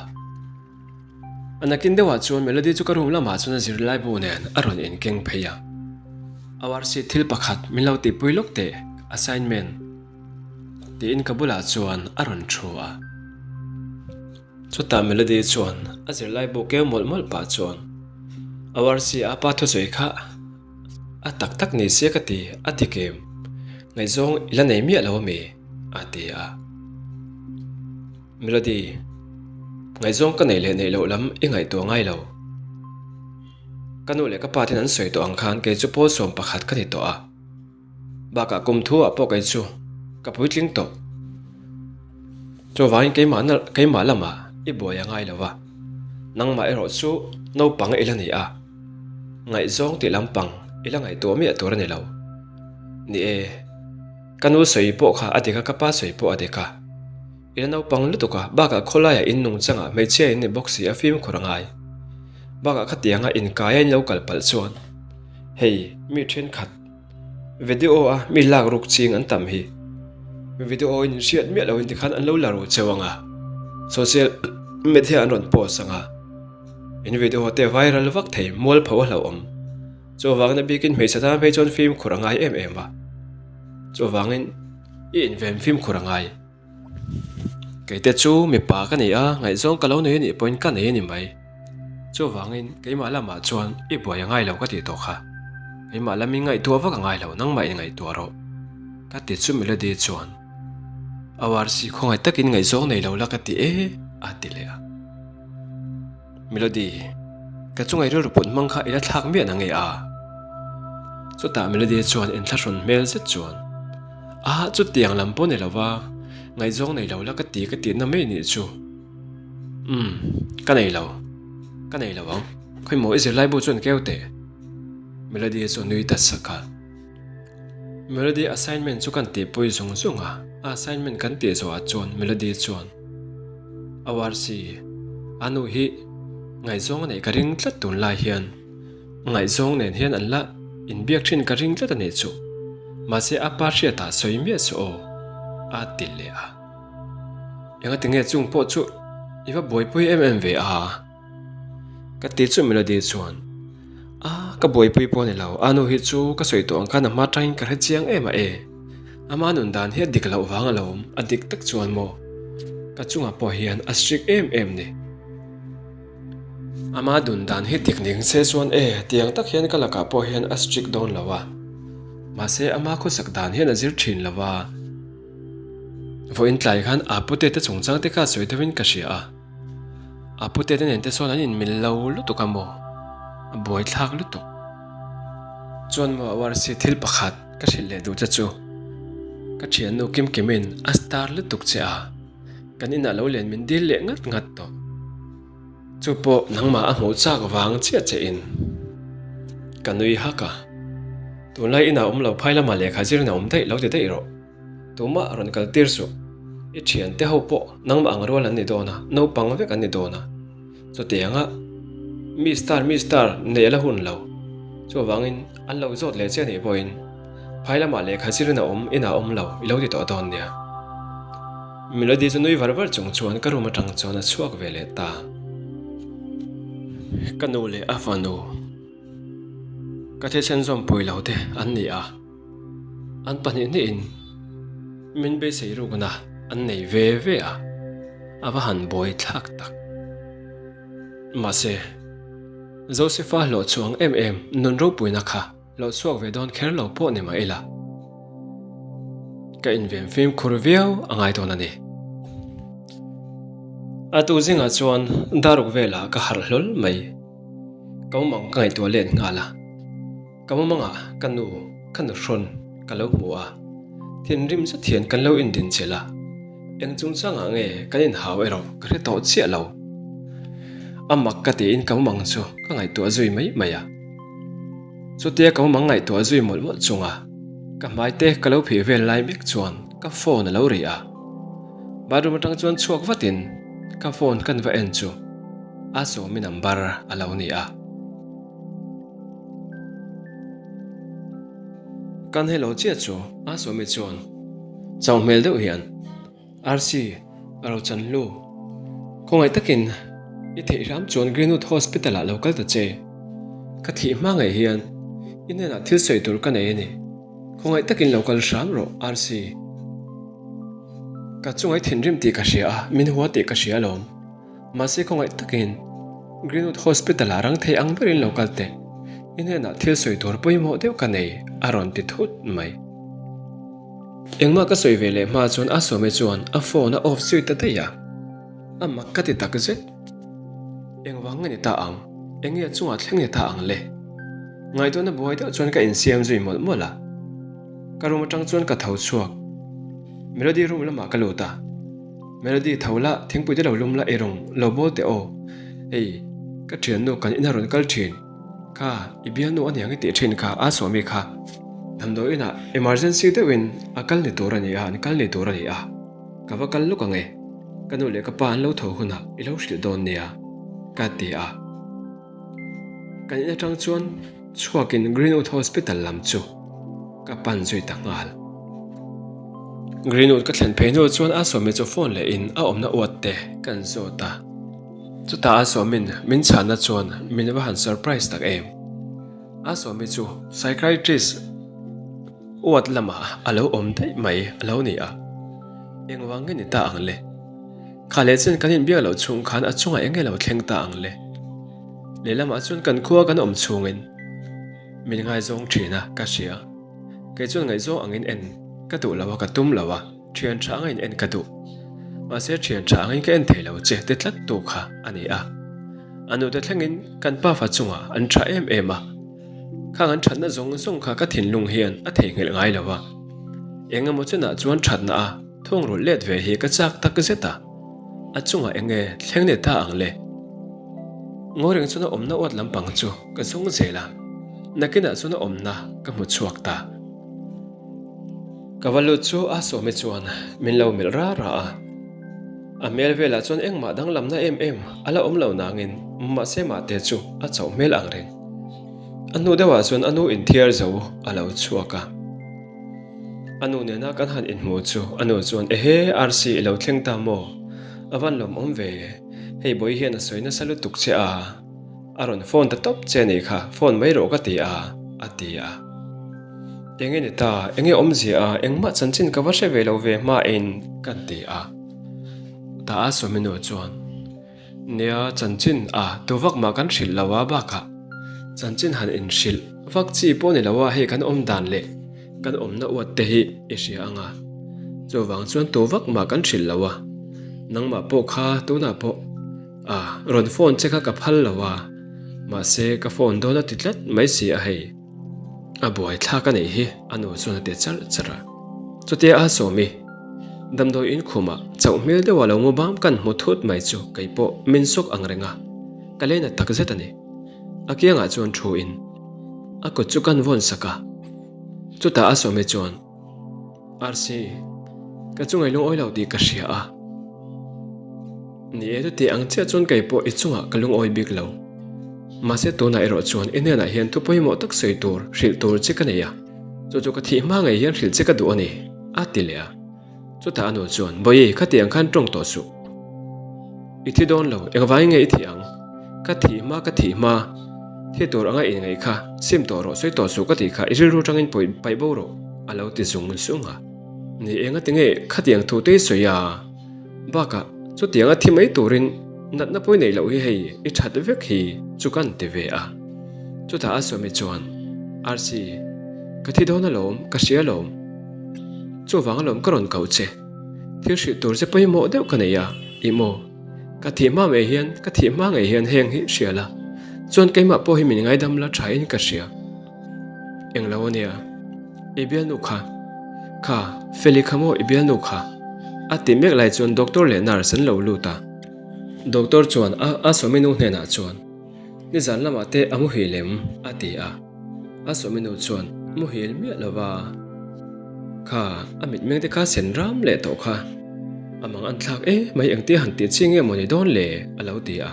A nakin deuhah chuan Melody chu ka room lamah chuan a zirlaibu nen a rawn inkeng phei a. ORC thil pakhat min lo tihpui lawk teh, assignment tiin ka bulah chuan a rawn thu a. Chutah Melody chuan a zirlai bu keu mawlh mawlh pah chuan a warsi a pa thusawi kha a tak tak ni se ka ti a ti kem ngaihzawng i la nei miah lo ami a ti a. Melody, ngaihzawng ka neih leh neih loh lam i ngaihtuah ngai lo. Ka nu leh ka pa ten an sawi tawh ang khan kei chu pawl 11 ka ni tawh a. Bakah kum thu ah pawh kei chu ka puitling tawh. Chuvangin keimah keimah lamah i buai a ngai lo va, nangmah erawh chu naupang i la ni a, ngaihzawng tih lampang i la ngaihtuah miah tur a ni lo. Ni e, ka nu sawi pawh kha a dik a, ka pa sawi pawh a dik a. I la naupang lutuk a, bakah khawlaiah in nung changah hmeichhia in ni bawk si a fimkhur a ngai. Bakah khatianga inkaia in lo kal palh chuan hei mi thenkhat Video a mi lak ruk ching an tam hi. Video in hriat miah lo in tikhan an lo la ru cheu anga. Social media an rawn post anga. In video te viral vak thei mual pho a hlauhawm. Chuvangin a bikin hmeichhe tan phei chuan fimkhur a ngai em em a. Chuvangin i inven fimkhur a ngai. Keite chu mipa ka ni a, ngaihzawng ka lo nei anih pawhin ka nei a ni mai. Chuvangin keimah lamah chuan i buai a ngai lo ka tih tawh kha. Keimah lamin ngaihtuah vak a ngai lo, nangmah in ngaihtuah rawh. Ka ti chu Melody chuan ORC khawngaih takin ngaihzawng nei lo la ka ti e a ti leh a. Melody, ka chunga i rilru put hmang kha i la thlak miah na nge a? Chutah Melody chuan inthlahrun hmel zet chuan, A, chutiang lam pawh ni lo va, ngaihzawng nei lo la ka ti ka tihna mai nih chu. Umm, ka nei lo, ka nei lo ang, khawimaw i zirlai bu chuan keu teh. Melody chu a nui ta sak a. Melody assignment chu kan tihpui zung zung a, a assignment kan tih zawhah chuan Melody chuan ORC a nu hi ngaihzawng a neih ka ring tlat tunlai hian ngaihzawng nen hian an la inbiak thin ka ring tlat a nih chu mahse a pa hriatah sawi miah suh aw a ti leh a. Engati nge chung pawh chu i va buaipui em em ve a? Ka ti chu Melody chuan, A, ka buaipui pawh a ni lo, a nu hi chu ka sawi tawh ang khan a hma tangin ka hre chiang em a e. Ama nun dan hi a dik loh vang alawm, a dik tak chuan maw? Ka chungah pawh hian a strict em em ni. Ama dun dan hi dik ning se chuan e, tiang tak hian ka lakah pawh hian a strict dawn lo a. Mahse ama khawsak dan hian a zir thin lo a. Vawiin tlai khan a pute te chungchang te kha sawi deuhin ka hria a. A pute te nen te sawn an inmil lo lutuk a maw? A buaithlak lutuk. Chuan maw Warsi thil pakhat ka hrilh leh duh che chu ka thiannu Kim Kimin a star lutuk che a, kan inah lo len min dil leh ngat ngat tawh. Chu pawh nangmah a hmuh chak vang chiah che in ka nui hak a, tunlai inah awm lo phai lamah lehkha zirna awm daih lo ti daih rawh. Tumah rawn kal tir suh. I thiante ho pawh nangmah ang rual an ni dawn a, naupang vek an ni dawn a. Chutianga mi star mi star neih a la hun lo. Chuvangin an lo zawt leh che anih pawhin phai lamah lehkha zirin a awm inah awm lo i lo ti tawh dawn nia. Melody chu nui var var chung chuan ka room atang chuan a chhuak ve leh ta. Ka nu leh a fanu ka thisen zawmpui lo te an ni a. An pahnihnihin min beisei rukna an nei ve ve a, a va han buai thlak tak. Mahse, Josefa hlawh chhuang em em nun ropuina kha hlawh chhuak ve dawn kher lo pawh ni mah ila, ka inven fimkhur viau a ngai dawn a ni. A tu zingah chuan daruk velah ka harh hlawl mai. Ka awm ang ka ngaihtuah let nghal a. Ka mumangah ka nu, ka nuhrawn ka lo hmu a, thinrim zet hian kan lo indin chilh a, eng chungchangah nge kan inhau erawh ka hre tawh chiah lo. A mak ka tiin ka mumang chu ka ngaihtuah zui mai mai a. Chutia ka mumang ngaihtuah zui mawlh mawlh chunga ka hmai te ka lo phih vel lai mek chuan ka phone a lo ri a. Bathroom atang chuan chhuak vatin ka phone kan va en chu a sawmi number a lo ni a. Kan hello chiah chu a sawmi chuan chau hmel deuh hian RC a ro chan hlu. Khawngaih takin i theih hram chuan Greenwood Hospital ah lo kal ta che. Ka thih hma ngei hian i hnenah thil sawi tur ka nei a ni. Khawngaih takin lo kal hram rawh RC. Ka chungai thinrim tih ka hria a, min hua tih ka hria alawm. Mahse khawngaih takin Greenwood Hospital ah rang thei ang berin lo kal teh, i hnenah thil sawi tur pawimawh deuh ka nei a rawn ti thut mai. Engmah ka sawi ve leh hma chuan a sawme chuan a phone a off zui ta daih a, a mak ka ti tak zet. Engvang nge ni ta ang, enge a chungah thleng ni ta ang le? Ngaihtuahna buai deuh chuan ka insiam zui mawlh mawlh a, ka room atang chuan ka tho chhuak. Melody room lamah ka lut a. Melody tho la, thingpui te lo lum la ei rawng lo bawl teh aw. Hei, ka thiannu kan ina rawn kal thin. Kha, i bialnu a niang i tih thin kha, a sawmi kha. Damdawi inah emergency deuhin a kal ni tur a ni a, an kal ni tur a ni a. Ka va kal luk ang e. Ka nu leh ka pa an lo tho hunah i lo hrilh dawn nia, ka ti a. Kan in atang chuan chhuakin Greenwood Hospital lam chu ka pan zui ta nghal. Greenwood ka thlen phei hnu chuan a sawmi chu phone leh in a awmna uat te kan zawt a. Chutah a sawmin min chhanna chuan min va han surprise tak em. A sawmi chu psychiatrist uat lamah a lo awm daih mai a lo ni a. Engvang nge ni ta ang le? Kha leh chen kan inbiak loh chhung khan a chungah eng nge lo thleng ta ang le? Lehlamah chuan kan khua kan awm chhungin min ngaizawng thin a, ka hria. Kei chuan ngaihzawng angin en ka duh lo a, ka tum lo a, thian tha angin en ka duh. Mahse thian tha angin ka en thei lo che ti tlat tu kha a ni a. A nute thlengin kan pafa chungah an tha em em a. Khang an thatna zawng zawng kha ka thinlung hian a theihnghilh ngai lo a. Eng emaw chenah chuan thatna a thungrulh let ve hi ka chak tak zet a. A chungah eng nge thleng ni ta ang le? Ngawi reng chuan a awmna uat lampang chu ka zawng zel a, nakinah chuan a awmna ka hmu chhuak ta. Ka va lut chu a sawmi chuan min lo melh ra ra a. A hmel velah chuan engmah danglamna em em a la awm lo nangin mahse mahte chu a chauh hmel ang reng. A hnu deuhah chuan a nu inthiar zo a lo chhuak a. A nu nena kan han inhmu chu a nu chuan Ehe RC i lo thleng ta maw? A van lawmawm ve, hei bawi hian a sawi nasa lutuk che a, a rawn phone ta tawp che nih kha, phone mai rawh ka ti a, a ti a. Enge ni ta, enge awmzia a, engmah chanchin ka va hre ve lo ve hmain ka ti a. Ta a sawmi nu chuan. Nia, chanchin a tu vak mah kan hrilh lo a bakah chanchin han inhrilh vak chi pawh ni lo a hei kan awm dan leh kan awmna uat te hi i hria ang a, chuvang chuan tu vak mah kan hrilh lo a, nangmah pawh kha tunah pawh a rawn phone che kha ka phal lo a, mahse ka phone dawn a ti tlat mai si a hei. A buai thlak a nih hi, a nu chuan a ti charh charh a. Chutia a sawm i, damdawi inkhumah chauh hmel deuha lo mu bam kan hmu thut mai chu kei pawh min sawk ang reng a, ka lena tak zet a ni. A kiangah chuan thu in a kut chu kan vawn sak a. Chutah a sawmi chuan, Rc, ka chunga i lungawi lo tih ka hria a. Ni e, chuti ang chiah chuan kei pawh i chungah ka lungawi bik lo. Mahse tunah erawh chuan i hnenah hian thu pawimawh tak sawi tur, hrilh tur che ka nei a. Chu chu ka thih hma ngei hian hrilh che ka duh a ni, a ti leh a. Chutah a nu chuan, Bawihi, khati ang khan tawng tawh suh. I thi dawn lo, engvangin nge i thih ang? Ka thih hma, ka thih hma. Thi tur anga inngaih kha, sim tawh rawh, sawi tawh suh ka tih kha, i rilru tangin pawi paih bo rawh, a lo ti zung zung a. Ni eng ati nge khatiang thu te i sawi a? Bakah, chutianga thi mai turin natna pawi neih loh hi hei i that vek hi chu kan ti ve a. Chutah a sawmi chuan, Arsi, ka thi dawn alawm, ka hria alawm. Chuvang alawm ka rawn koh che. Thil hrilh tur che pawimawh deuh ka nei a, ih maw? Ka thih hma ngei hian, ka thih hma ngei hian heng hi hria la, chuan keimah pawh hi min ngaidam la tha in ka hria. Englo a nia, i bialnu kha, kha, Feli kha maw i bialnu kha? A tih mek lai chuan doctor leh nurse an lo lut a. Doctor chuan a a sawminu hnenah chuan, Nizan lamah te a muhil em? a ti a. A sawminu chuan, Muhil miah lo va. Kha, a mitmeng te kha sen ram leh tawh kha. A mang an thlak e mai engtia han tih chi nge maw ni dawn le? a lo ti a.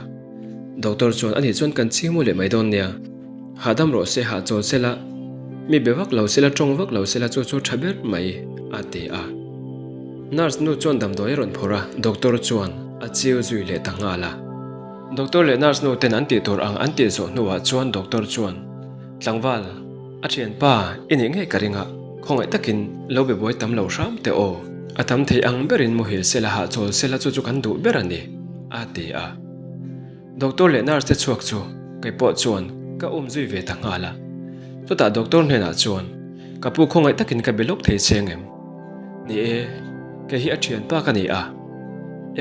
Doctor chuan ani chuan kan ching mu leh mai dawn nia. Hahdam rawh se, hahchawl se la, mi be vak lo se la, tawng vak lo se la chu chu tha ber mai, a ti a. Nurse nu chuan damdawi a rawn phawrh a, doctor chuan a chiu zui leh ta nghal a. Doctor leh nurse nu ten an tih tur ang an tih zawh hnuah chuan doctor chuan, Tlangval, a thianpa i nih ngei ka ring a, khawngaih takin lo be buai tam lo hram teh aw. A tam thei ang berin muhil se la hahchawl se la chu chu kan duh ber a ni, a ti a. Doctor leh nurse te chhuak chu kei pawh chuan ka um zui ve ta nghal a. Chutah doctor hnenah chuan ka pu khawngaih takin ka be lawk thei che ngem? Ni e, kei hi a thianpa ka ni a.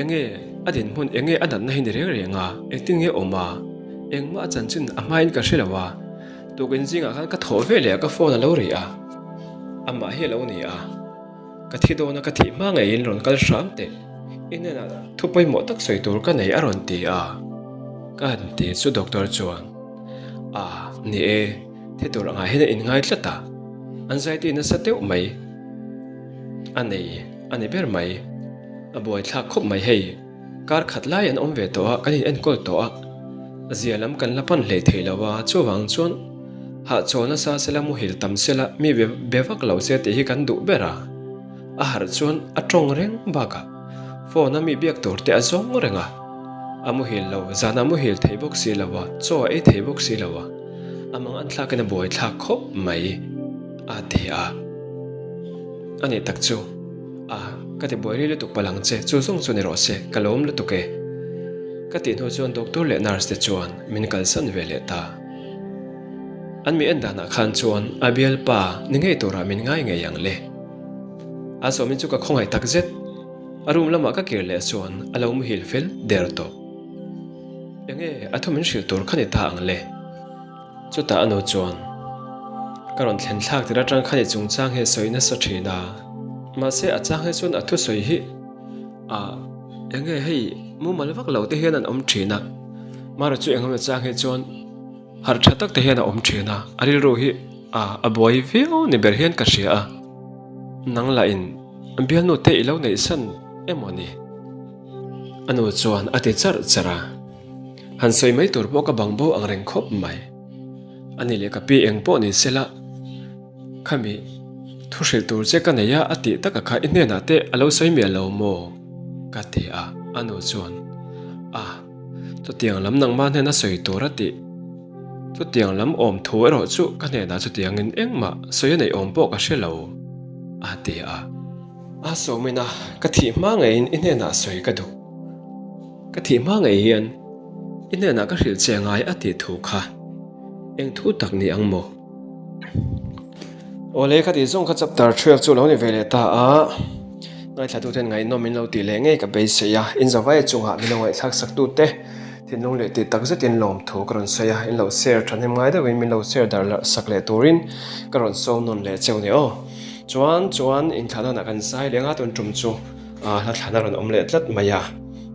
Enge a dinhmun enge a natna hi ni reng reng a, engtin nge awm a? Engmah a chanchin a hmain ka hre lo a. Tukin zingah khan ka thawh ve leh a ka phone a lo ri a. Amah hi a lo ni a. Ka thi dawn a, ka thih hma ngeiin rawn kal hram teh. I hnenah thu pawimawh tak sawi tur ka nei a rawn ti a. Ka han ti chu doctor chuan, A, ni e, thi tur angah hian a inngai tlat a. Anxiety nasa deuh mai a nei a ni ber mai. A buaithlak khawp mai hei. Kar khat lai an awm ve tawh a, kan in enkawl tawh a, zia lam kan la pan hlei thei lo a, chuvang chuan hahchawl nasa sela muhil tam sela mi be vak lo se tih hi kan duh ber a, a harh chuan a tawng reng bakah phone a mi biak tur te a zawng reng a, a muhil lo, zanah muhil thei bawk si lo a, chaw a ei thei bawk si lo a, a mang an thlakin a buai thlak khawp mai a ti a, a nih tak chu. A, ka ti buai rei lutuk palh ang che, chu zawng chu ni rawh se, ka lawm lutuk e. Ka tih hnu chuan doctor leh nurse te chuan min kalsan ve leh ta. An mi en danah khan chuan a bialpa ni ngei turah min ngai ngei ang le. A sawmin chu ka khawngaih tak zet. A room lamah ka kir leh chuan a lo muhil fel der tawh. Enge a thu min hrilh tur kha ni ta ang le. Chutah a nu chuan, Ka rawn thlen thlak tir atang khan i chungchang hi a sawi nasa thin a, mahse a chang hi chuan a thusawi hi a enge hei mumal vak lo te hian an awm thin a, Mara chu engemaw chang hi chuan harh tha tak te hian a awm thin a, a rilru hi a a buai viau ni ber hian ka hria a, nang lah in bialnu te i lo neih san emaw ni? A nu chuan a ti charh charh a. Han sawi mai tur pawh ka bang bo ang reng khawp mai. A ni leh ka pi eng pawh ni sela, khami thu hrilh tur che ka nei a a tih taka kha i hnenah te a lo sawi miah lo maw? Ka ti a, a nu chuan, A, chutiang lam nangmah hnena sawi tur a tih. Chutiang lam awm thu erawh chu ka hnenah chutiangin engmah sawi a neih awm pawh ka hre lo, a ti a. A sawmin a, ka thih hma ngeiin i hnenah sawi ka duh. Ka thih hma ngei hian i hnenah ka hrilh che ngai a tih thu kha eng thu tak ni ang maw? Awle ka tih zawng kha chapter 12 chu lo ni ve leh ta a, ngaithlatuten ngaihnawm min lo tih leh ngei ka beisei a, in zavai chungah min lo ngaihthlak sak tute. Thinlung leh tih tak zetin lawmthu ka rawn sawi a, in lo share thahnem ngai deuhin min lo share darh larh sak leh turin ka rawn sawm nawn leh cheu ni aw. Chuan chuan inthlahna kan zai leh nga tun tum chu hla thlan a rawn awm leh tlat mai a,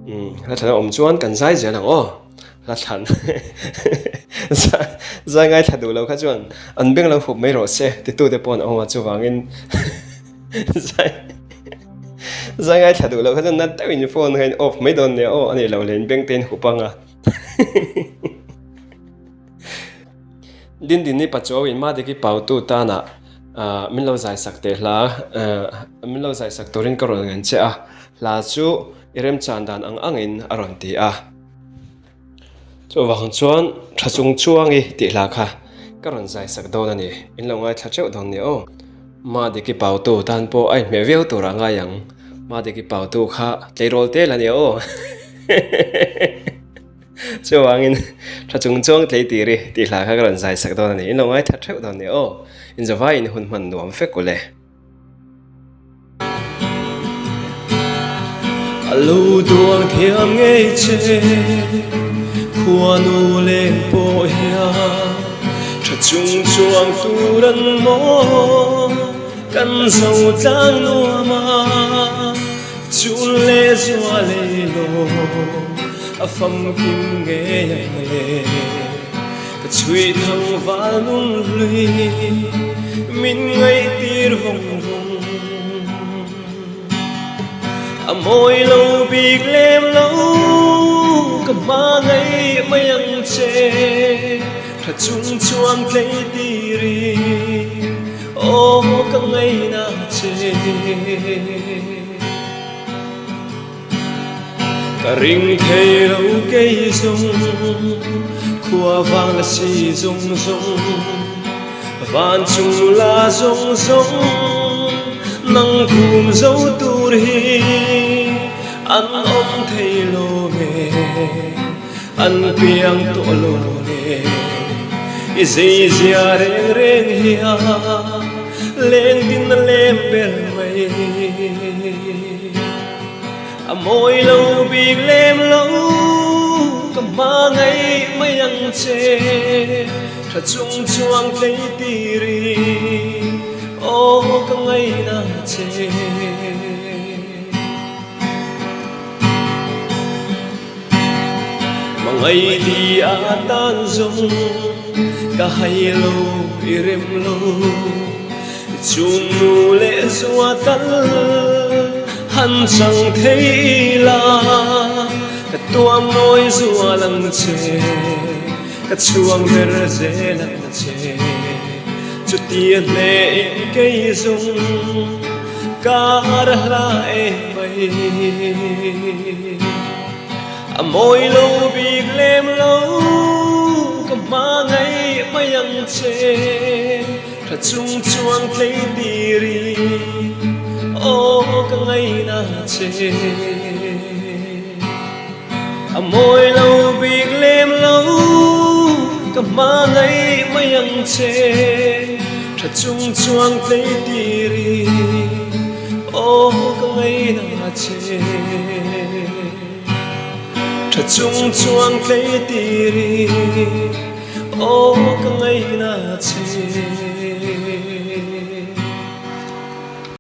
umm hla thlan a awm chuan kan zai zel ang aw. Hla thlan zai ngaithla duh lo kha chuan an beng lo hup mai rawh se titute pawh an awm a chuvangin zai zai ngaithla duh lo kha chuan nat deuhin phone kha in off mai dawn nia aw a nih loh leh in beng te in hup ang a. Dindini Pachuau in Madiki Pautu tana min lo zai sak teh hla min lo zai sak turin ka rawn ngen che a, hla chu i remchan dan ang angin a rawn ti a. Chuvang chuan tha chung chuangi tih hla kha ka rawn zai sak dawn a ni, in lo ngaithla teuh dawn nia aw. Madiki Pautu tan pawh a inhmeh viau tur a ngai ang, Madiki Pautu kha tleirawl tel a nia aw. Chuvangin tha chung chuang tlei tir i tih hla kha ka rawn zai sak dawn a ni. In lo ngaithla theuh dawn nia aw. Inzavaiin hun hman nuam fek u le. A lo duang thiam ngei che khuanu leng pawh hian tha chung chuang tur an maw kan zo tlang nuam a. Chun leh zua lei lo a famkim ngei ang le Ka chhui thang val nun hlui min ngaihtir vawng vawng A mawi lo bik lem lo ka hma ngei mai ang che Tha chung chuan tlei tirin aw ka ngaina che. Ka ring thei lo kei zawng khua vang la si zawng zawng van chung la zawng zawng nang khum zo tur hi an awm thei lo nge an piang tawh lo nge i zei zia reng reng hian leng din a lem ber mai. A mawi lo bik lem lo ka hma ngei mai ang che tha chung chuang tlei tirin aw ka ngaina che. Mangai ti a tan zawng ka hai lo i rem lo Chung nu leh zua tal han chang thei la Ka tuam mawi zual ang che ka chhuang ber zel ang che Chutia hle in kei zawng kar hla em mai. A mawi lo bik lem lo ka hma ngei mai ang che Tha chung chuang tlei tirin aw ka ngaina che A mawi lo bik lem lo ka hma ngei mai ang che Tha chung chuang tlei tirin aw ka ngaina che. Tha chung chuang tlei tirin aw ka ngaina che.